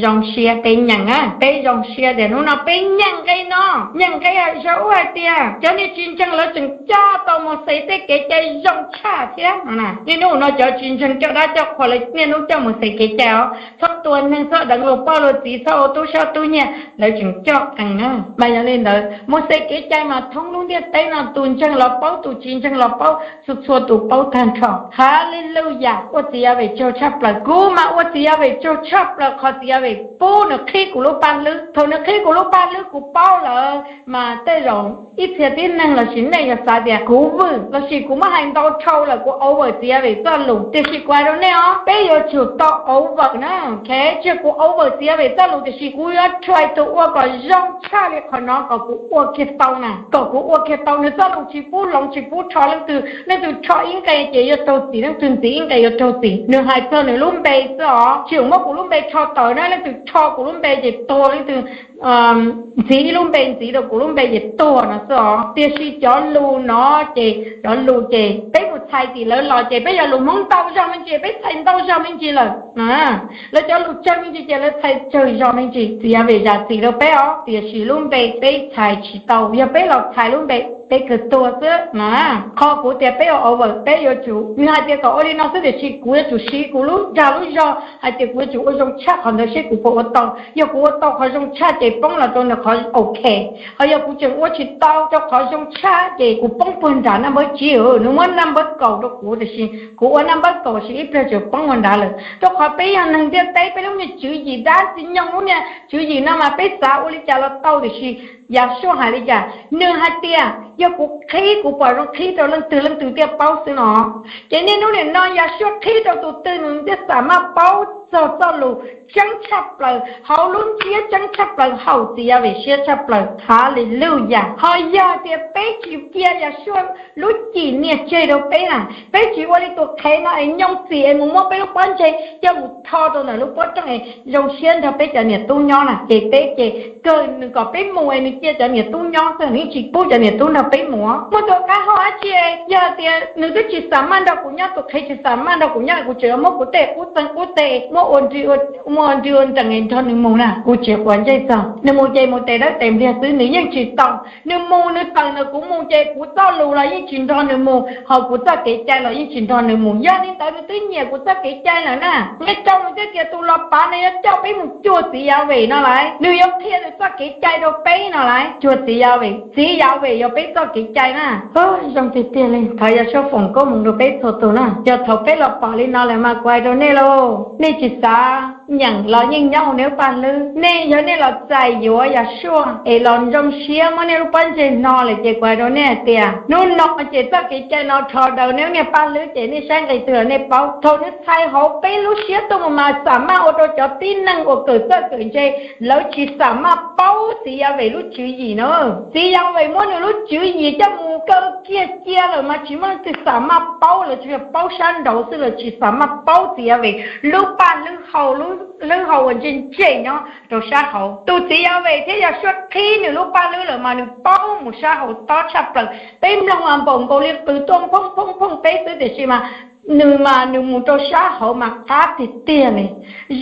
zoo siab peb nyeem na, peb zoo siab tias hnub no peb nyeem nqe no. Nyeem nqe Yauhas hais tias cov niag tsis ntseeg lawv tseem coj tau Mauxes tej kev cai zoo tshaj thiab no na. Niaj hnub no cov tsis ntseeg coj dab coj qhua lawv niaj hnub coj Mauxes kev cai os, txhob tua neeg, txhob deev luag poj luag txiv, txhob ua tub sab tub nyiag, lawv tseem coj qees na. Mas yog li ntawd Mauxes kev cai mas thoob lub ntiaj teb no tus ntseeg los paub, tus tsis ntseeg los paub, txhua txhua tus paub tag nrho. Haleluyas, ua txiv Yahweh tsaug tshaj plaws. Kuv mas ua txiv Yahweh tsaug tshaj plaws qhov txiv Yahweh pub nws qhib kuv lub paj hlwb. Thaum nws qhib kuv lub paj hlwb kuv paub lawm mas tej zaum ib txhia tib neeg lossis nej yog xav tias kuv vwm lossis kuv muab hais ntau dhau lawm, kuv over txiv Yas Vem txoj lus. Tiam sis kuv hais rau nej os, peb yuav tsum tau over na. Tsis yog kuv over txiv Yas Vem txoj lus, tiam sis kuv yuav try to ua kom zoo tshaj li qhov no kom kuv ua kiag tau na, kom kuv ua kiag tau. Nws txoj lus tsis pub hloov tsis pub rho leej twg, leej twg rho ib nqe ces yuav raug txim, leej twg ntxiv ib nqe yuav raug txim. Nws hais txog nws lub npe xwb os, tsis muab kuv lub npe rho tawm na, leej twg rho kuv lub npe ces tuag, leej twg ntxiv ib lub npe ntxiv rau kuv lub npe ces tuag no xwb os. Tiam sis cov lus no ces cov lus ces peb mus txhais tim lawv los ces peb yog lus Hmoob ntau zog me ntsis, peb txhais ntau zog me ntsis lawm. Lawv cov lus tsawg me ntsis ces lawv txhais tsawg zog me ntsis. Txiv Yas Vem zam txim rau peb os, tiam sis lub npe peb txhais tsis tau, yog peb los txhais lub npe peb kawg tuag xwb na. Qhov kuv tias peb ua over, peb yuav tsum, nws hais tias kom ua li no xwb, tiam sis kuv yuav tsum siv kuv lub dag lub zog hais tias kuv yuav tsum ua zoo tshaj qhov ntawd seb kuv puas ua tau. Yog kuv ua tau qhov zoo tshaj ces poob los rau nws qhov ok, ho yog kuv tseem ua tsis tau rau qhov zoo tshaj ces kuv poob puag nram naj npawb tsib. Nws muab naj npawb kaum rau kuv, tiam sis kuv ua naj npawb kaum sis ib pliag tseem poob ua nrad lawm. Rau qhov peb yog neeg ntiaj teb, peb lub niag tswv yim dab tsi nyoog, lub niag tswv yim no mas peb xav ua li cas los tau, tiam sis Yas Suaj hais li cas? Nws hais tias yog kuv qhib, kuv pom zoo qhib rau leej twg, leej twg thiaj paub xwb no. Ces niaj hnub nim no Yas Suaj qhib rau tus twg nws thiaj xam maj paub txog txoj lus tseeb tshaj plaws, hauv lub ntsiab tseeb tshaj plaws, haum txiv Yas Vem siab tshaj plaws. Haleluyas. Ho yog tias peb tsis cia Yas Suaj lub cim nias tseg rau peb na, peb tsis ua li tus qhev no es nyooj txim es mus muab peb lub pob ntseg coj mus tho rau ntawm lub pob rooj es zoo siab nrog peb cov niam tub nyob na, ces peb ces kawg nws kom peb mus es nws cia cov niam tub nyob xwb, nws yeej tsis pub cov niam tub nrog peb mus. Muaj tus qab hau dab tsi, yog tias nws twb tsis xam maj nrog kuv nyob, tus qhev tsis xam maj nrog kuv nyob, kuv tseem yuav muab kuv tej qub txeeg qub teg, muab ua nrig, muab ua nrig ua nrees nrog nws mus na, kuv tsis quav ntsej txog. Nws mus ces mus tes dawb tes npliag xwb, nws yeej tsis tau. Nws mus nws tawm ntawm kuv mus ces kuv txoj lus los yeej tsis nrog nws mus, ho kuv txoj kev cai los yeej tsis nrog nws mus. Yog li ntawd nws twb nyiam kuv txoj kev cai lawm na, nqe rau nws thiaj tias tus los pav no yuav coj peb mus cuag txiv Yas Vem no lauj, nws yuav qhia nws txoj kev cai rau peb no lauj, cuag txiv Yas Vem, txiv Yas Vem yog peb txoj kev cai na. Zoo tiag tiag li. Thov Yas Suaj foom koob hmoov rau peb txhua tus na. Yog thaum peb los pom li no lawm mas kuv hais rau nej lauj, nej tsis xav nyeem los yeej nyob hauv nej lub paj hlwb. Nej yog nej los txais yuav Yas Suaj es los zoo siab muab nej lub pob ntseg no lawm ces kuv hais rau nej hais tias hnub no ces txoj kev cai no rho daws nej lub niag paj hlwb ces nej saib nqe twg los nej paub. Thaum nws txhais hauv peb lub siab tuaj mus mas xam maj ua rau cov tib neeg uas kawm txawj kawm ntse lawv tsis xam maj paub txiv Yas Vem lub tswv yim na. Txiv Yas Vem muab nws lub tswv yim coj mus kaw kiag cia lawm mas tsis muaj leej twg xam maj paub, lawv tsuas yog paub sab nraud xwb, lawv tsis xam maj paub txiv Yas Vem lub paj hlwb hau, hlwb hau uas ntse ntse nyob rau sab hauv. Tus txiv Yas Vem thiab Yas Suaj qhib nws lub paj hlwb lawm mas nws paub mus sab hauv tob tshaj plaws. Peb mloog mas npaum nkaus li qws tuaj phooj phooj phooj peb xwb, tiam sis mas nws mas nws mus rau sab hauv mas qab tiag tiag li.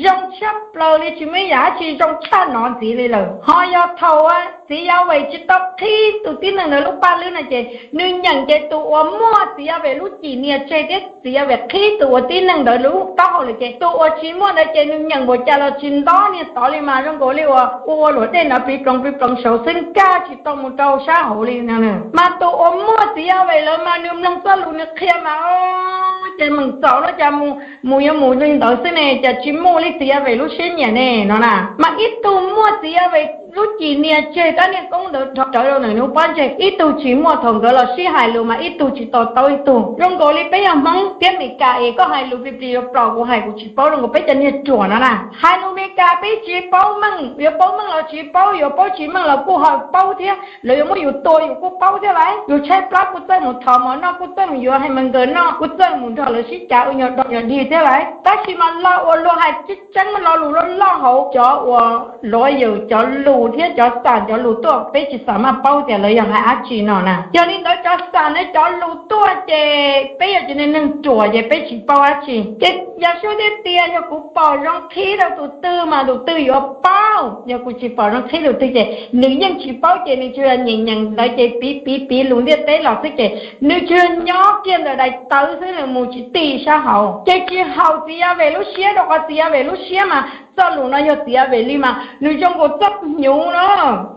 Zoo tshaj plaws li, tsis muaj ib yam dab tsi zoo tshaj no ntxiv li lawm. Ho yog thaum txiv Yas Vem tsis tau qhib tus tib neeg ntawd lub paj hlwb no ces nws nyeem ces tus uas muaj txiv Yas Vem lub cim nias tseg thiab txiv Yas Vem qhib tus uas tib neeg ntawd lub taub hau lawm ces tus uas tsis muaj ntawd ces nws nyeem npaum cas los tsis ntob niag tod li mas zoo nkaus li uas ua ua luam dej ntawd pliv ploov pliv ploov saud xwb, nkag tsis tau mus rau sab hauv li no. Mas tus uas muaj txiv Yas Vem lawm mas nws mloog txoj lus nws qhia mas ces meem txaus no cas mus mus yuav mus li ntawd xwb ne, cas tsis muaj li txiv Yas Vem lub siab nyiam ne no na. Mas ib tug muaj txiv Yas Vem lub cim nias tseg rab niag koob ntawd nrho rawv rau ntawm nws lub pob ntseg, ib tug tsis muaj. Thaum nkawd los sib hais lus mas ib tug tsis to taub ib tug. Zoo nkaus li peb yog Hmoob thiab Meskas es koj hais lus plig plig los plaws, kuv hais kuv tsis paub, zoo nkaus peb cov niag ruam no na. Hais lus Meskas peb tsis paub meej, yuav paub meej los tsis paub, yuav paub tsis meej los kuj ho paub thiab. Lawv yuav muab yus tua yus kuj paub thiab lauj. Yus tshaib plab kuj txawj mus thov mov noj, kuj txawj mus yuav hais mas nkawd noj, kuj txawj mus nrog lawv sib cav ua nyuag dog nyuag dig thiab lauj. Tab sis mas lo uas luag hais tseeb tseeb, lo lus loj loj hauv cov uas lawyer cov lus thiab cov xam cov lus tuaj, peb tsis xam maj paub tias lawv yog hais dab tsi no na. Yog li ntawd cov xam ne cov lus tuaj ces peb yog cov neeg ruam ces peb tsis paub dab tsi. Ces Yas Suaj thiaj tias yog kuv pom zoo qhib rau tus twg mas tus twg yuav paub, yog kuv tsis pom zoo qhib tus twg ces nws yeej tsis paub ces nws tsuas yog nyeem nyeem ntawd ces piv piv piv lus ntiaj teb los xwb ces nws tsuas yog nyob kiag ntawm daim tawv xwb, nws mus tsis ti sab hauv. Ces tsis haum txiv Yas Vem lub siab, rau qhov txiv Yas Vem lub siab mas txoj lus no yog txiv Yas Vem li mas nws zoo nkaus txoj hnyuv no.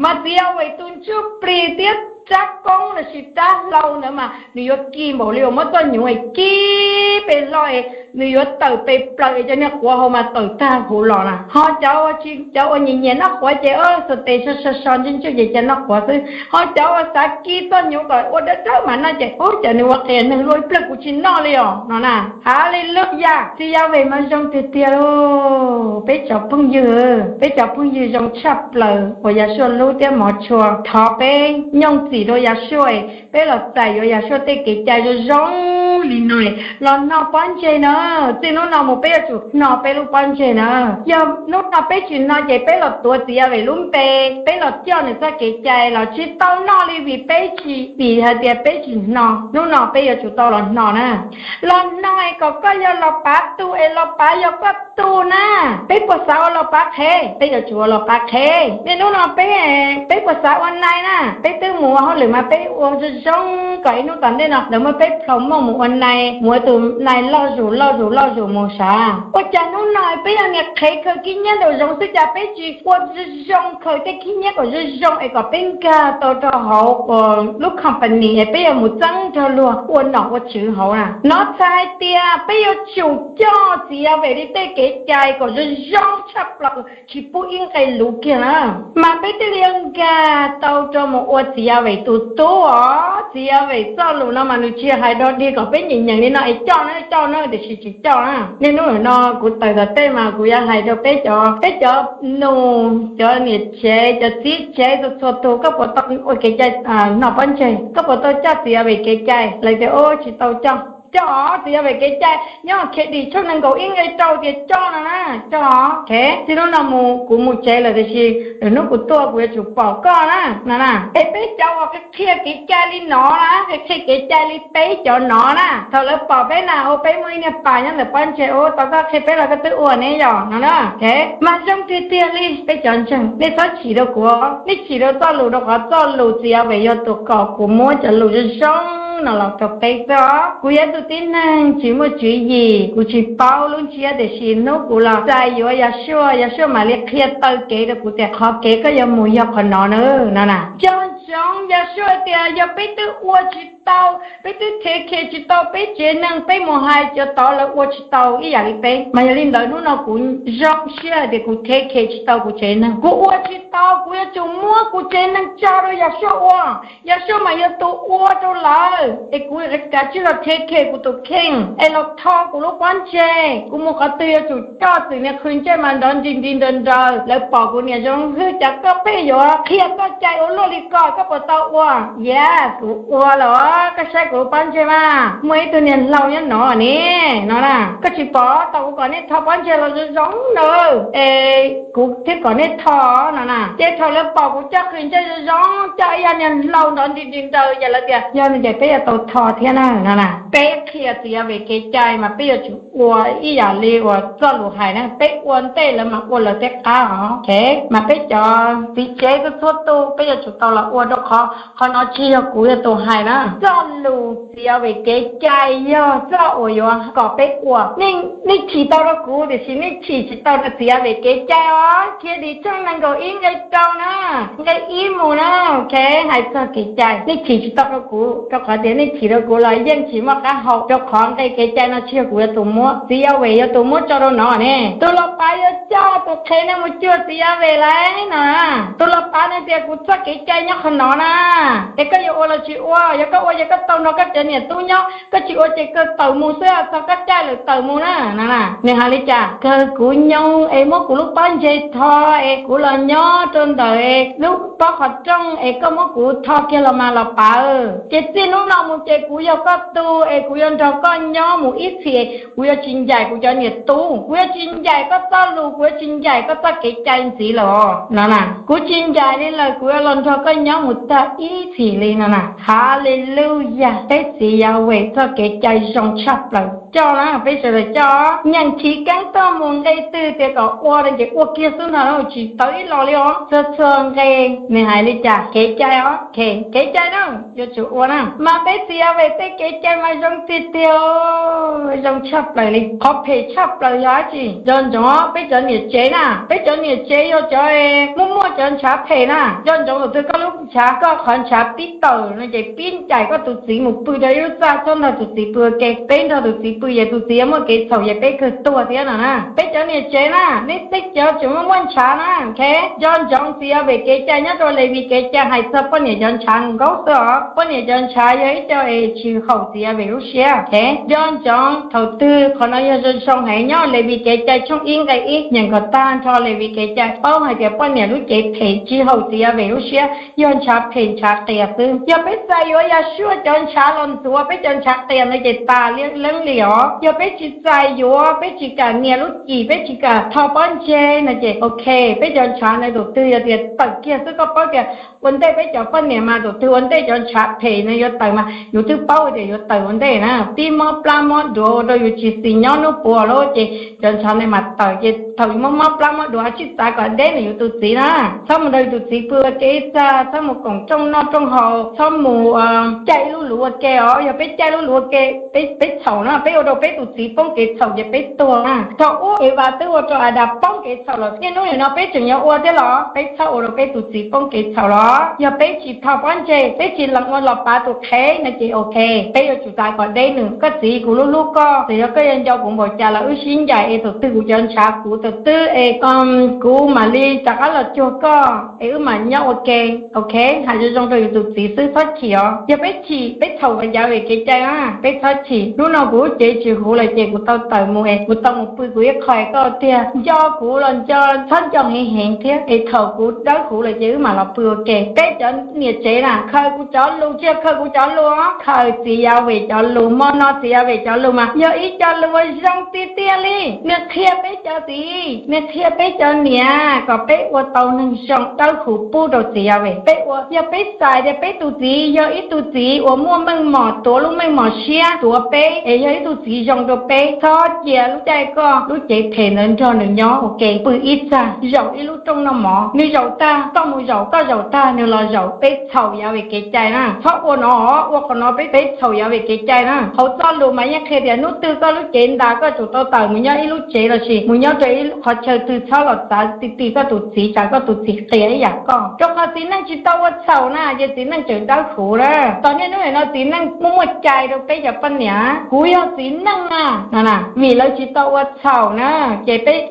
Mas txiv Yas Vem tus ntsuj plig thiab rab koob lossis rab hlau ntawd mas nws yuav kis npaum li uas muab txoj hnyuv kis pes hlo es nws yuav tawm pes plaws es cov niag quav hauv mas tawm tag huv los na. Ho cov, cov uas nyiam nyiam noj quav ces ua xav tes so so so ntsuj ntsuj ces cia noj quav xwb. Ho cov uas xav kib txoj hnyuv kom ua dawb dawb mas noj ces ub, cov nws ua qias neeg luaj ib pliag kuv tsis noj li os no na. Haleluyas, txiv Yahweh mas zoo tiag tiag lauj. Peb cov phooj ywg, peb cov phooj ywg zoo tshaj plaws uas Yahshua hlub thiab hmov tshua, thov peb nyooj txim rau Yahshua, peb los txais yuav Yahshua tej kev cai zoo zoo li no, los hno pob ntseg na. Txij hnub no mus peb yuav tsum hno peb lub pob ntseg na. Yog hnub no peb tsis hno ces peb los tuav txiv Yahweh lub npe, peb los coj nws txoj kev cai los tsis tau noj li vim peb tsis, vim hais tias peb tsis hno. Hnub no peb yuav tsum tau los hno na. Los hno es kom koj yog los pav tus es los pav yog koj tus na. Peb puas xav ua los pav qhev? Peb yuav tsum ua los pav qhev. Niaj hnub no peb, peb puas xav ua nai na? Peb twb mus ua hauj lwm mas peb ua zoo zoo kom ib hnub tom ntej no lawv muab peb plhaus mooj mus ua nai, mus ua tus nai loj zus loj zus loj zus mus sav. Ua cas hnub no peb yog niag qhev khaws khib nyiab nraum zoov xwb cas peb tsis ua zoo zoo khaws tej khib nyiab kom zoo zoo es kom peb nkag tau rau hauv lub company es peb yuav mus txeeb nrog luag ua nom ua tswv hauv na. Nov txhais hais tias peb yuav tsum coj txiv Yahweh li tej kev cai kom zoo zoo tshaj plaws tsis pub ib nqe luv kiag na, mas peb thiaj li yuav nkag tau rau mus ua txiv Yahweh tus tub os. Txiv Yahweh txoj lus no mas nws tsis hais dog dig kom peb nyeem nyeem li no es coj na coj na tiam sis tsis coj na. Niaj hnub no kuv tawm tom tej mas kuv yuav hais rau peb cov, peb cov nus, cov niam tsev, cov txiv tsev txhua txhua tus, koj puas tau ua kev cai hno pob ntseg? Koj puas tau coj txiv Yahweh kev cai? Lawv tias ub, tsis tau coj. Coj, txiv Yahweh kev cai nyob Khiav Dim tshooj nees nkaum ib nqe rau tias coj no na, coj. Txij hnub no mus kuv mus tsev lawm tiam sis lwm hnub kuv tuaj kuv yuav tsum pom koj na no na. Es peb cov uas qhia kev cai li no na, qhia kev cai li peb cov no na, thaum lawv pom peb na, ua peb muaj ib niag pas nyob ntawm pob ntseg, ua tau koj qhia peb los koj twb ua ne yom no na. Mas zoo tiag tiag li peb cov ntseeg, nej txhob chim rau kuv, nej chim rau txoj lus rau qhov txoj lus txiv Yahweh yog tus kom kuv muab cov lus zoo zoo no los rau peb xwb os. Kuv yog tus tib neeg tsis muaj tswv yim, kuv tsis paub lub ntsiab tiam sis hnub kuv los txais yuav Yahshua, Yahshua mam li qhia taw kev rau kuv tias qhov kev koj yuav mus yog qhov no na no na. Nco ntsoov Yahshua tias yog peb twb ua tsis tau, peb twb thev khe tsis tau peb tsev neeg, peb mus hais cov tod lawv ua tsis tau ib yam li peb. Mas yog li ntawd hnub no kuv zoo siab hais tias kuv thev khe tsis tau kuv tsev neeg, kuv ua tsis tau, kuv yuav tsum muab kuv tsev neeg tso rau Yahshua ua. Yahshua mas yog tus ua rau lawv, es kuv kav tsij los thev khe kuv tus kheej es los tho kuv lub pob ntseg. Kuv mus qhov twg yuav tsum coj txwm niag qhwv ntsej mas nrov nrig nrig nraws nraws, lawv pom kuv niam zoo hwb, cas koj pheej yuav qhia koj cai ua luaj li ko, koj puas tau ua? Yes, kuv ua lawm, koj saib kuv lub pob ntseg mas muaj ib tug niag hlau nyob no ne no na. Koj tsis pom tau kuv kom nej tho pob ntseg los zoo zoo na, es kuv thiaj kom nej tho no na. Ces thaum lawv pom kuv coj qhwv ntsej zoo zoo, coj ib yam niag hlau nrov nrig nrig nraws, ces lawv tias yog no ces peb yuav tau tho thiab na no na. Peb qhia txiv Yahweh kev cai mas peb yuav tsum ua ib yam li uas txoj lus hais na, peb ua ntej lawv mas ua lawv tej qab os. Mas peb cov txiv tsev txhua txhua tus peb yuav tsum tau los ua rau qhov, qhov no tsis yog kuv yog tus hais na. Txoj lus txiv Yahweh kev cai yog txoj uas yuav kom peb ua. Nej chim tau rau kuv tiam sis nej chim tsis tau rau txiv Yahweh kev cai os. Khiav Dim tshooj nees nkaum ib nqe rau na, nqe ib mus na, ok, hais txog kev cai. Nej chim tsis tau rau kuv rau qhov tias nej chim rau kuv los yeej tsis muaj qab hau, rau qhov nqe kev cai no tsis yog kuv yog tus muab, txiv Yahweh yog tus muab tso rau no ne. Tus los pav yuav coj tus qhev no mus cuag txiv Yahweh lauj no. Tus los pav no tias kuv txoj kev cai nyob qhov no na, es koj yuav ua los tsis ua? Yog koj ua ces koj tau nrog koj cov niam tub nyob, koj tsis ua ces koj tawm mus xwb, txog koj caij lawm tawm mus na no na. Nws hais li cas? Kawg kuv nyoo es muab kuv lub pob ntseg tho es kuv los nyob rau ntawm lub pob qhov rooj es koj muab kuv tho kiag los mas los pav. Ces txij hnub no mus ces kuv yog koj tug es kuv yuav nrog koj nyob mus ib txhis. Kuv yuav tsis ncaim kuv cov niam tub, kuv yuav tsis ncaim koj txoj lus, kuv yuav tsis ncaim koj txoj kev cai ntxiv lawm no na. Kuv tsis ncaim li lawm, kuv yuav los nrog koj nyob mus tag ib txhis li no na. Haleluyas, peb txiv Yahweh txoj kev cai zoo tshaj plaws. Coj na, peb sawv daws coj. Nyeem chiv keeb tuaj mus nqe twg tias kom ua ces ua kiag xwb ntag, tsis tawv ib los li os. Txhua txhua nqe nws hais li cas kev cai os. Kev cai na, yuav tsum ua na. Mas peb txiv Yahweh tej kev cai mas zoo tiag tiag, zoo tshaj plaws li. Qhov phem tshaj plaws yog dab tsi? Nco ntsoov peb cov niam tsev na, peb cov niam tsev yog cov muaj muaj cov ntshav phem na. Nco ntsoov tus twg koj lub ntshav, koj qhov ntshav pib tawm no ces pib ncaim Koj tus txiv mus pw rau ib lub txaj, txhob nrog tus txiv pw ua ke. Peb nrog tus txiv pw ces tus txiv yuav muaj kev txhaum ces peb kawg tuag thiab no na. Peb cov niam tsev na, nej teb cov tseem muaj muaj ntshav na, ok. Nco ntsoov txiv Yawm Vem kev cai nyob rau Levis kev cai hais txog poj niam cov ntshav nkaus xwb os. Poj niam cov ntshav yog ib co es tsis haum txiv Yawm Vem lub siab, ok. Nco ntsoov thaum twg qhov no yog zoo zoo heev nyob Levis kev cai tshooj ib nqe ib, nyeem kom tag nrho Levis kev cai paub hais tias poj niam lub cev phem tsis haum txiv Yawm Vem lub siab, yog ntshav phem ntshav qias xwb. Yog peb txais yuav Yahshua cov ntshav los ntxuav peb cov ntshav qias ntawd ces tas leeb li os. Yog peb tsis txais yuav, peb tsis kam nias lub cim, peb tsis kam tho pob ntseg no ces ok, peb cov ntshav ntawd tus twg yog tias tawm kiag xwb. Koj paub tias ua ntej peb cov poj niam mas tus twg ua ntej cov ntshav phem no yuav tawm mas yus twb paub tias yuav tawm ua ntej na. Tib mob plab mob duav ua rau yus tsis xis nyob hnub puav lawm ces cov ntshav ntawd mas tawm. Ces thaum yus mob mob plab mob duav tsij txav kom deb ntawm yus tus txiv na. Txhob mus nrog yus tus txiv pw ua ke ib txaj, txhob mus koom rooj noj rooj haus, txhob mus caij ib lub luv ua ke os. Yog peb caij lub luv ua ke, peb txhaum na, peb ua rau peb tus txiv poob kev txhaum ces peb tuag na. Thaum ub Evas twb ua rau Adas poob kev txhaum lawm, niaj hnub nim no peb tseem yuav ua thiab los? Peb txhob ua rau peb tus txiv poob kev txhaum los. Yog peb tsis tho pob ntseg, peb tsis lees ua los pav tus qhev no ces ok, peb yuav tsum txav kom deb nws. Koj txiv, kuv hlub hlub koj, txawm yog koj yuav nco kuv npaum cas los wb sib ncaim es thaum twg kuv cov ntshav kuv thaum twg es kuv mam li rov qab los cuag koj es wb mam nyob ua ke, ok. Hais zoo zoo rau yus tus txiv xwb, txhob chim os. Yog peb chim, peb txhaum Yawm Vem kev cai na, peb txhob chim. Hnub no kuv lub cev tsis huv lawm ces kuv tau tawm mus es kuv tau mus pw kuv ib qho es koj tiag nco kuv los nco, txhob nco heev heev thiab es thaum kuv dawb huv lawm ces wb mam los pw ua ke. Peb cov niam tsev na, khaws kuv cov lus, tsis yog khaws kuv cov lus, khaws txiv Yawm Vem cov lus. Hmo no txiv Yawm Vem cov lus mas yog ib co lus uas zoo tiag tiag li. Nws qhia peb cov txiv, nws qhia peb cov niam kom peb ua tau neeg zoo dawb huv pub rau txiv Yawm Vem. Peb ua, yog peb xav tias peb tus txiv yog ib tug txiv uas muaj meej mom, tuav lub meej mom siab tuav peb es yog ib tug txiv zoo rau peb, txhob cia lub caij koj lub cev phem ntawd nrog nws nyob ua ke pw ib txaj, zaum ib lub rooj noj mov. Nws zaum tag koj mus zaum, koj zaum tag nws los zaum, peb txhaum Yawm Vem kev cai na. Txhob ua no, ua qhov no peb, peb txhaum Yawm Vem kev cai na. Hauv txoj lus mas yeej qhia tias hnub twg koj lub cev ntas koj tsum tau tawm mus nyob ib lub tsev lossis mus nyob rau ib qhov chaw twg, txhob los txav ti ti koj tus txiv, tsam koj tus txiv qias ib yam koj. Rau qhov txiv neej tsis tau ua txhaum na ces txiv neej tseem dawb huv na. Tos niaj hnub nim no txiv neej muaj muaj cai rau peb cov poj niam. Kuv yog txiv neej na, no na, vim lawv tsis tau ua txhaum na, ces peb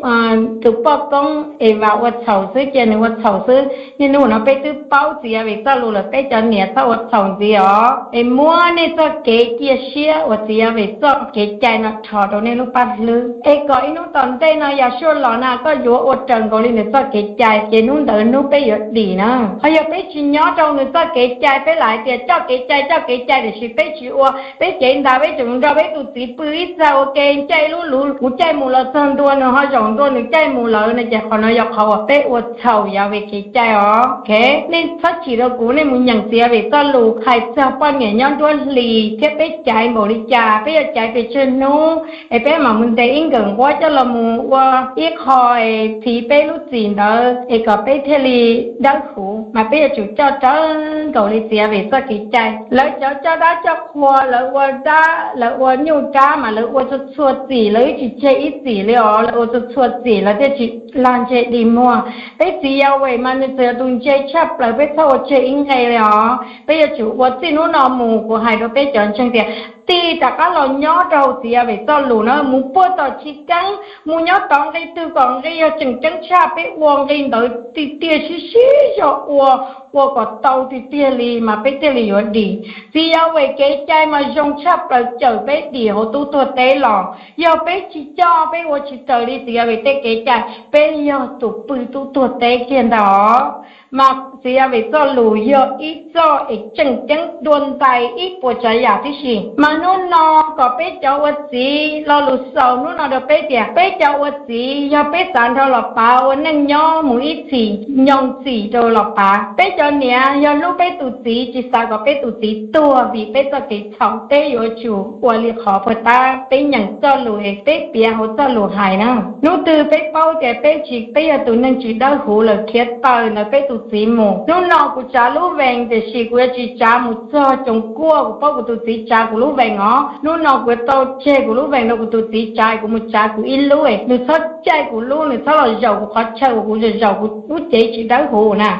tus poj koob Evas ua txhaum xwb, cia nws ua txhaum xwb. Niaj hnub no peb twb paub txiv Yawm Vem txoj lus lawm, peb cov niam txhob ua txhaum ntxiv os. Es muab nej txoj kev cia siab uas txiv Yawm Vem txoj kev cai no rho rau nej lub paj hlwb, es kom ib hnub tom ntej no Yahshua los na koj yuav ua raws nkaus li nws txoj kev cai, ces hnub ntawd hnub peb yuav dim na. Ho yog peb tsis nyob rau nws txoj kev cai, peb lam hais tias coj kev cai, coj kev cai, tiam sis peb tsis ua, peb cev ntas peb tseem nrog peb tus txiv pw ib txaj ua ke, caij ib lub luv, kuv caij mus los txog ntua nws ho zaum ntua nws caij mus lawm no ces qhov no yog qhov uas peb ua txhaum Yawm Vem kev cai os. Ok, nej txhob chim rau kuv, nej mus nyeem txiv Yawm Vem txoj lus hais txog poj niam nyob nruab hlis thiab peb caiv npaum li cas, peb yuav caiv pes tsawg hnub es peb mam mus ntes ib nkawm nquab coj los mus ua ib qho es txhiv peb lub txim ntawd es kom peb thiaj li dawb huv, mas peb yuav tsum coj raws nkaus li txiv Yawm Vem txoj kev cai. Lawv cov coj dab coj qhua, lawv ua dab, lawv ua nyuj dab mas lawv ua txhua txhua txim, lawv tsis tseg ib txim li os, lawv ua txhua txhua txim lawv thiaj tsis lag ntseg dig muag. Peb txiv Yawm Vem mas nws txawm yog tus ntse tshaj plaws, peb txhob ua tseg ib nqe li os. Peb yuav tsum ua txij hnub no mus, kuv hais rau peb cov ntseeg tias tig rov qab los nyob rau hauv txiv Yawm Vem txoj lus na, mus puag tom chiv keeb, mus nyob tom nqi twg kom nqi yog tseem ceeb tshaj, peb ua nqi ntawd tiag tiag, sib sib zog ua, ua kom tau tiag tiag li mas peb thiaj li yuav dim. Txiv Yawm Vem kev cai mas zoo tshaj plaws cawm peb dim hauv tub tuag teb los. Yog peb tsis coj, peb ua tsis raws li txiv Yawm Vem tej kev cai, peb yog tus pw tub tuag teb kiag ntag os. Mas txiv Yawm Vem txoj lus yog ib txoj es tseem ceeb dua ntais ib puas tsav yam tib si. Mas hnub no kom peb cov ua txiv lo lus xaus hnub no rau peb tias peb cov ua txiv yog peb xav nrog los pav ua neej nyob mus ib txhis, nyoos txim rau los pav. Peb cov niam yog hlub peb tus txiv, tsis xav kom peb tus txiv tuag vim peb txoj kev txhaum, peb yuav tsum ua li qhov puag ta peb nyeem txoj lus es peb piav hauv txoj lus hais na. Hnub twg peb paub tias peb tsis, peb yog tus neeg tsis dawb huv lawm, khiav tawm ntawm peb tus txiv mus. Hnub no kuv tsav lub vees, tiam sis kuv yuav tsis tsav mus txog coos kuaj. Kuv paub kuv tus txiv tsav kuv lub vees os. Hnub no kuv yuav tau tseg kuv lub vees rau kuv tus txiv tsav, kuv mus tsav kuv ib lub, nws txhob caij kuv lub, nws txhob los zaum kuv qhov chaw uas kuv zaum kuv lub cev tsis dawb huv na.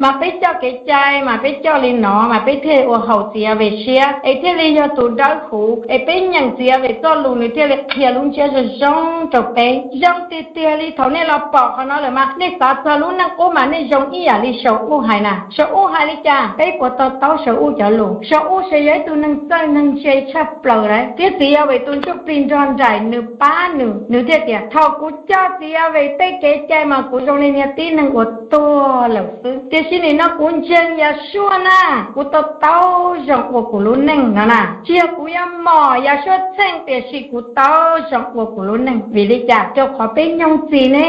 Mas peb coj kev cai mas peb coj li no mas peb thiaj ua haum txiv Yas Ves siab es thiaj li yog tus dawb huv es peb nyeem txiv Yas Ves txoj lus nws thiaj li qhia lub ntsiab zoo zoo rau peb. Zoo tiag tiag li thaum nej los pom qhov no lawm mas nej xav txog lub neej qub mas nej zoo ib yam li Saum-uj hais na. Saum-uj hais li cas? Peb puas to taub Saum-uj cov lus? Saum-uj ces yog ib tug neeg txawj neeg ntse tshaj plaws lawm thiab txiv Yas Ves tus ntsuj plig nrog nraim nws pab nws, nws thiaj tias thaum kuv coj txiv Yas Ves tej kev cai mas kuv zoo li niag tib neeg uas tuag lawm xwb, tiam sis nim no kuv ntseeg Yas Suaj na, kuv to taub zoo ua kuv lub neej no na. Tsis yog kuv yuav mom Yas Suaj txheej tiam sis kuv tau zoo ua kuv lub neej. Vim li cas? Rau qhov peb nyoog txim ne,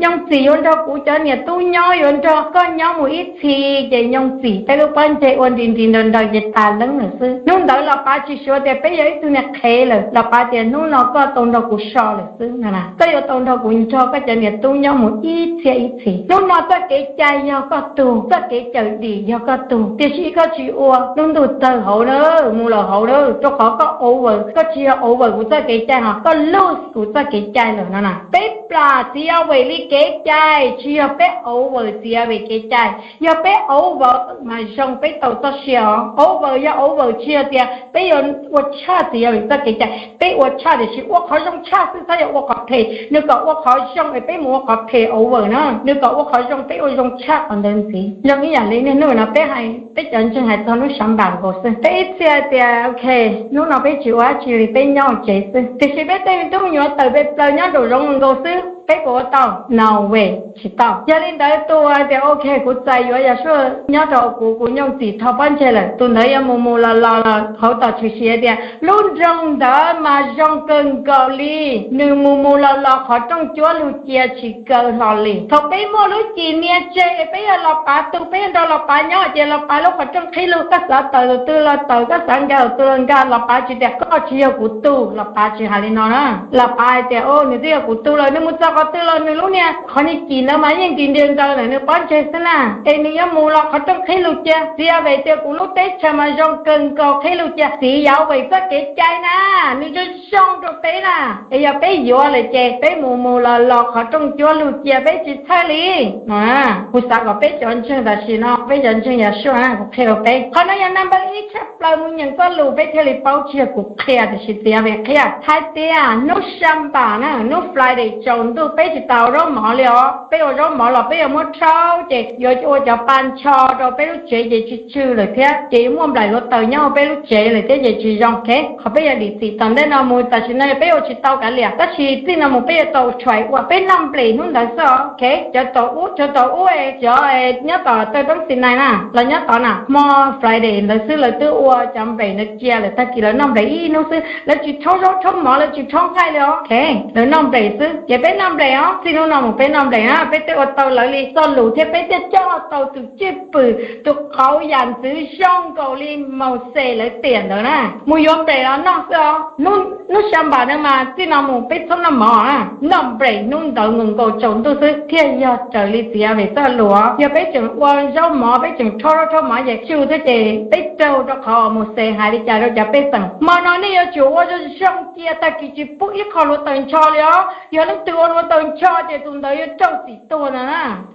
nyoog txim yuav nrog kuv cov niam tub nyob, yuav nrog koj nyob mus ib txhis ces nyoog txim peb lub pob ntseg ua nti nti ntaws ntaws ces tas leeb lawm xwb. Hnub ntawd Los Pav tsis suav tias peb yog ib tug niag qhev lawm, Los Pav tias hnub no koj tau nrog kuv so lawm xwb no na, koj yuav tau nrog kuv nrog koj cov niam tub nyob mus ib txhiab ib txhis. Hnub no txoj kev cai yog koj tug, txoj kev cawm dim yog koj tug, tiam sis koj tsis ua lub ntuj tawg hauv na, mus lawm hauv na, rau qhov koj over, koj tsis yog over kuv txoj kev cai ho koj loose kuv txoj kev cai lawm no na. Peb plam txiv Yas Ves li kev cai tsis yog peb over txiv Yas Ves kev cai, yog peb over mas zoo peb tau txoj sia os. Over yog over tsis yog tias peb yuav ua tshaj txiv Yas Ves txoj kev cai, peb ua tshaj tiam sis ua qhov zoo tshaj xwb, txhob yog ua qhov phem. Nws kom ua qhov zoo es peb mus ua qhov phem over na, nws kom ua qhov zoo peb ua zoo tshaj qhov ntawd ntxiv. Zoo ib yam li niaj hnub no peb hais, peb cov ntseeg hais txog hnub Sabbath nkaus xwb. Peb ib txhia tias ok, hnub no peb tsis ua dab tsi li, peb nyob hauv tsev xwb, tiam sis peb tej me tub me nyuam tawm pes plaws nyob nraum zoov nkaus xwb, peb puas ua tau? No way, tsis tau. Yog li ntawd tus hais tias ok, kuv txais yuav Yas Suaj nyob rau kuv, kuv nyoog txim thov pob ntseg lawm, tus ntawd yuav mus mus los los los hauv tom tshwm sim tias lub nroog ntawd mas zoo kawg nkaus li, nws mus mus los los qhov rooj cuab lug cia tsis kaw hlo li. Thaum peb muaj lub cim nias tseg es peb yog Los Pav tug, peb yog nrog Los Pav nyob ces Los Pav lub qhov rooj qhib lug, koj xav tawm tus twg los tawm, koj xav nkag tus twg los nkag, Los Pav tsis tias koj tsis yog kuv tug, Los Pav tsis hais li no na. Los Pav hais tias nws twb yog kuv tug lawm, nws mus txog qhov twg los nws lub niag qhov niag cim ntawd mas yeej nti nti ntaws ntawm nws pob ntseg xwb na, es nws yuav mus los qhov rooj qhib lug cia. Txiv Yas Ves tias kuv lub teb chaws mas zoo kawg nkaus, qhib lug cia. Txiv Yas Ves txoj kev cai na, nws zoo zoo rau peb na, es yog peb yuav lawm ces peb mus mus los los qhov rooj cuab lug cia peb tsis txhawj li. Kuv xav kom peb cov ntseeg tam sim no, peb cov ntseeg Yas Suaj na, kuv qhia rau peb, qhov no yog number ib tshaj plaws mus nyeem txoj lus peb thiaj li paub, tsis yog kuv qhia tiam sis txiv Yas Ves qhia hais tias hnub Sabbath na, hnub Friday tsaus ntuj peb tsis tas ua zaub mov li os. Peb ua zaub mov los peb yuav muab rhaub ces yuav ua cov pa ncho rau peb lub tsev ces tsw tsw lawm thiab, ces yuav muaj nplaim hluav taws nyob hauv peb lub tsev lawm thiab ces tsis zoo. Qhov peb yog dim txim tom ntej no mus tam sim no peb ua tsis tau kav liam, tab sis txij no mus peb yuav tau try ua, peb noj nplaim hnub ntawd xwb os. Ok, cov tom ub, cov tom ub, cov nyob tom taw roob Sinai na, los nyob tod na, hmo Friday ntawd xwb lawv twb ua cov nplaim ntawd cia lawm, tag kis lawv noj nplaim ib hnub xwb, lawv tsis rhaub zaub rhaub mov, lawv tsis rhaub nqaij li os. Ok, lawv noj nplaim xwb, ces peb noj nplaim os. Txij hnub no mus peb noj nplaim na, peb twb ua tau lawv li txoj lus thiab peb thiaj coj tau tus cwj pwm, tus qauv yam ntxwv zoo nkaus li Mauxes lawv tiam ntawd na, mus yuav nplaim los noj xwb os. Hnub Sabbath na mas txij no mus peb txhob noj mov, noj nplaim hnub ntawd nkaus nkaus tsaus ntuj xwb thiaj yog raws li txiv Yas Ves txoj lus. Yog peb tseem ua zaub mov, peb tseem rhaub zaub rhaub mov ces tsw thiab ces peb raug rau qhov Mauxes hais li cas rau cov pej xeem. Hmo no nej yuav tsum ua zoo zoo cia, tag kis tsis pub ib qho hluav taws ncho li os. Yog leej twg ua hluav taws ncho ces tus ntawd yuav raug txim tuag na.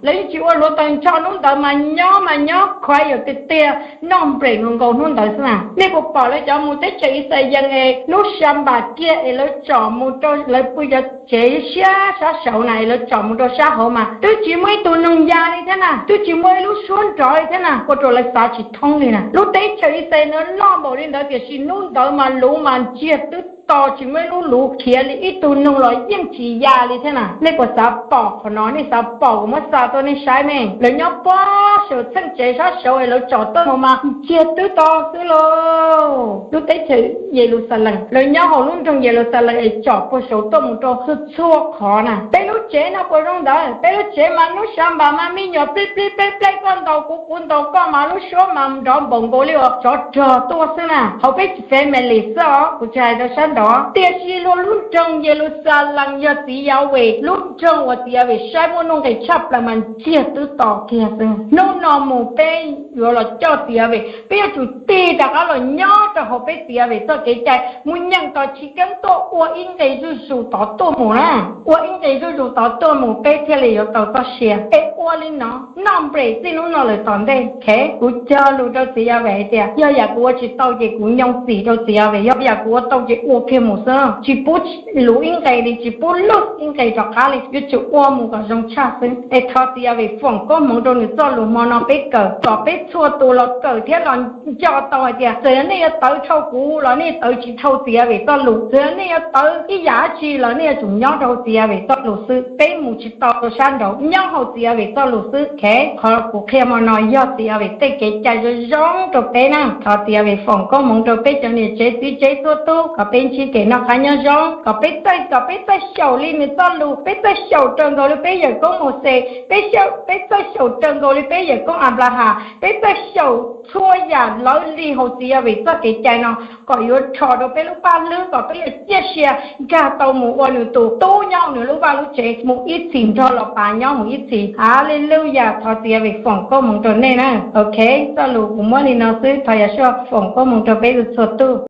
Lawv yeej tsis ua hluav taws ncho, hnub ntawd mas nyob mas nyob quiet tiag tiag, noj nplaim nkaus nkaus hnub ntawd xwb na. Nej puas pom lawv cov mus teb chaws Yixalayees es hnub Sabbath kiag es lawv tsom mus rau lawv pw cov tsev siab sab saud na, es lawv tsom mus rau sab hauv mas twb tsis muaj ib tug noog ya li thiab na, twb tsis muaj ib lub suab nrov li thiab na, ua rau lawv xav tsis thoob li na. Lub teb chaws Yixalayees no loj npaum li ntawd tiam sis hnub ntawd mas luv mas ntsiag twb to, tsis muaj ib lub luv khiav li, ib tug noog los yeej tsis ya li thiab na. Nej puas xav pom qhov no? Nej xav pom kuv muab xa tuaj nej saib me. Lawv nyob puag saum txheej tsev sab saud es lawv tsom tuaj mus mas ntsiag twb to xwb lauj. Lub teb chaws Yeluxalees, lawv nyob hauv lub nroog Yeluxalees es tsom puag saud tuaj mus rau txhua txhua qhov na. Peb lub tsev no puas zoo ntawd? Peb lub tsev mas hnub Sabbath mas me nyuam plib plib pleb pleb, koj ntaus kuv kuv ntaus koj mas lub suab mas nrov npaum nkaus li uas tsov rog tuaj xwb na. Hauv peb family xwb os, kuv tsis hais rau sab nraud. tod. Tiam sis luag lub nroog Yeluxalees yog txiv Yaves lub nroog uas txiv Yaves saib muaj nuj nqis tshaj plaws mas ntsiag twb to kiag xwb. Hnub no mus peb yuav los coj txiv Yaves, peb yuav tsum tig rov qab los nyob rau hauv peb txiv Yaves txoj kev cai, mus nyeem tom chiv keeb tuaj ua ib nqe zuj zus tod tuaj mus na. Ua ib nqe zuj zus tod tuaj mus peb thiaj li yuav tau txoj sia. Es ua li no, noj nplej txij hnub no lawm tom ntej, kuv cog lus rau txiv Yaves hais tias yog yam kuv ua tsis tau ces kuv nyoo txim rau txiv Yaves, yog yam kuv ua tau ces ua kiag mus xwb, tsis pub lus ib nqe li, tsis pub lus ib nqe rov qab li, yuav tsum ua mus kom zoo tshaj xwb. Es thov txiv Yaves foom koob hmoov rau nws txoj lus hmo no peb kawm, kom peb txhua tus los kawm thiab los nco tau hais tias txawm yog nej yuav tawv dhau kuv los nej tawv tsis dhau txiv Yaves txoj lus, txawm yog nej yuav tawv ib yam dab tsi los nej yuav tsum nyob rau hauv txiv Yaves txoj lus xwb, peb mus tsis tau rau sab nraud, nyob hauv txiv Yaves txoj lus xwb. Qhov kuv qhia hmo no yog txiv Yaves tej kev cai zoo zoo rau peb na. Thov txiv Yaves foom koob hmoov rau peb cov niam tsev txiv tsev txhua tus, kom peb ntsib kev noj qab nyob zoo, kom peb txawj, kom peb txawj xyaum li nws txoj lus, peb txawj xyaum raws nkaus li peb yawm koob Mauxes, peb txawj xyaum raws nkaus li peb yawm koob Anplahas, peb txawj xyaum txhua yam lawv li hauv txiv Yaves txoj kev cai no, kom yuav rho rau peb lub paj hlwb, kom peb yuav ciaj sia nkag tau mus ua nws tus tub nyob nws lub vaj lub tsev, mus ib txhis nrog los pav nyob mus ib txhis. Haleluyas, thov txiv Yaves foom koob hmoov rau nej na. Ok, txoj lus kuv muab li no xwb, thov Yahshua foom koob hmoov rau peb txhua tus.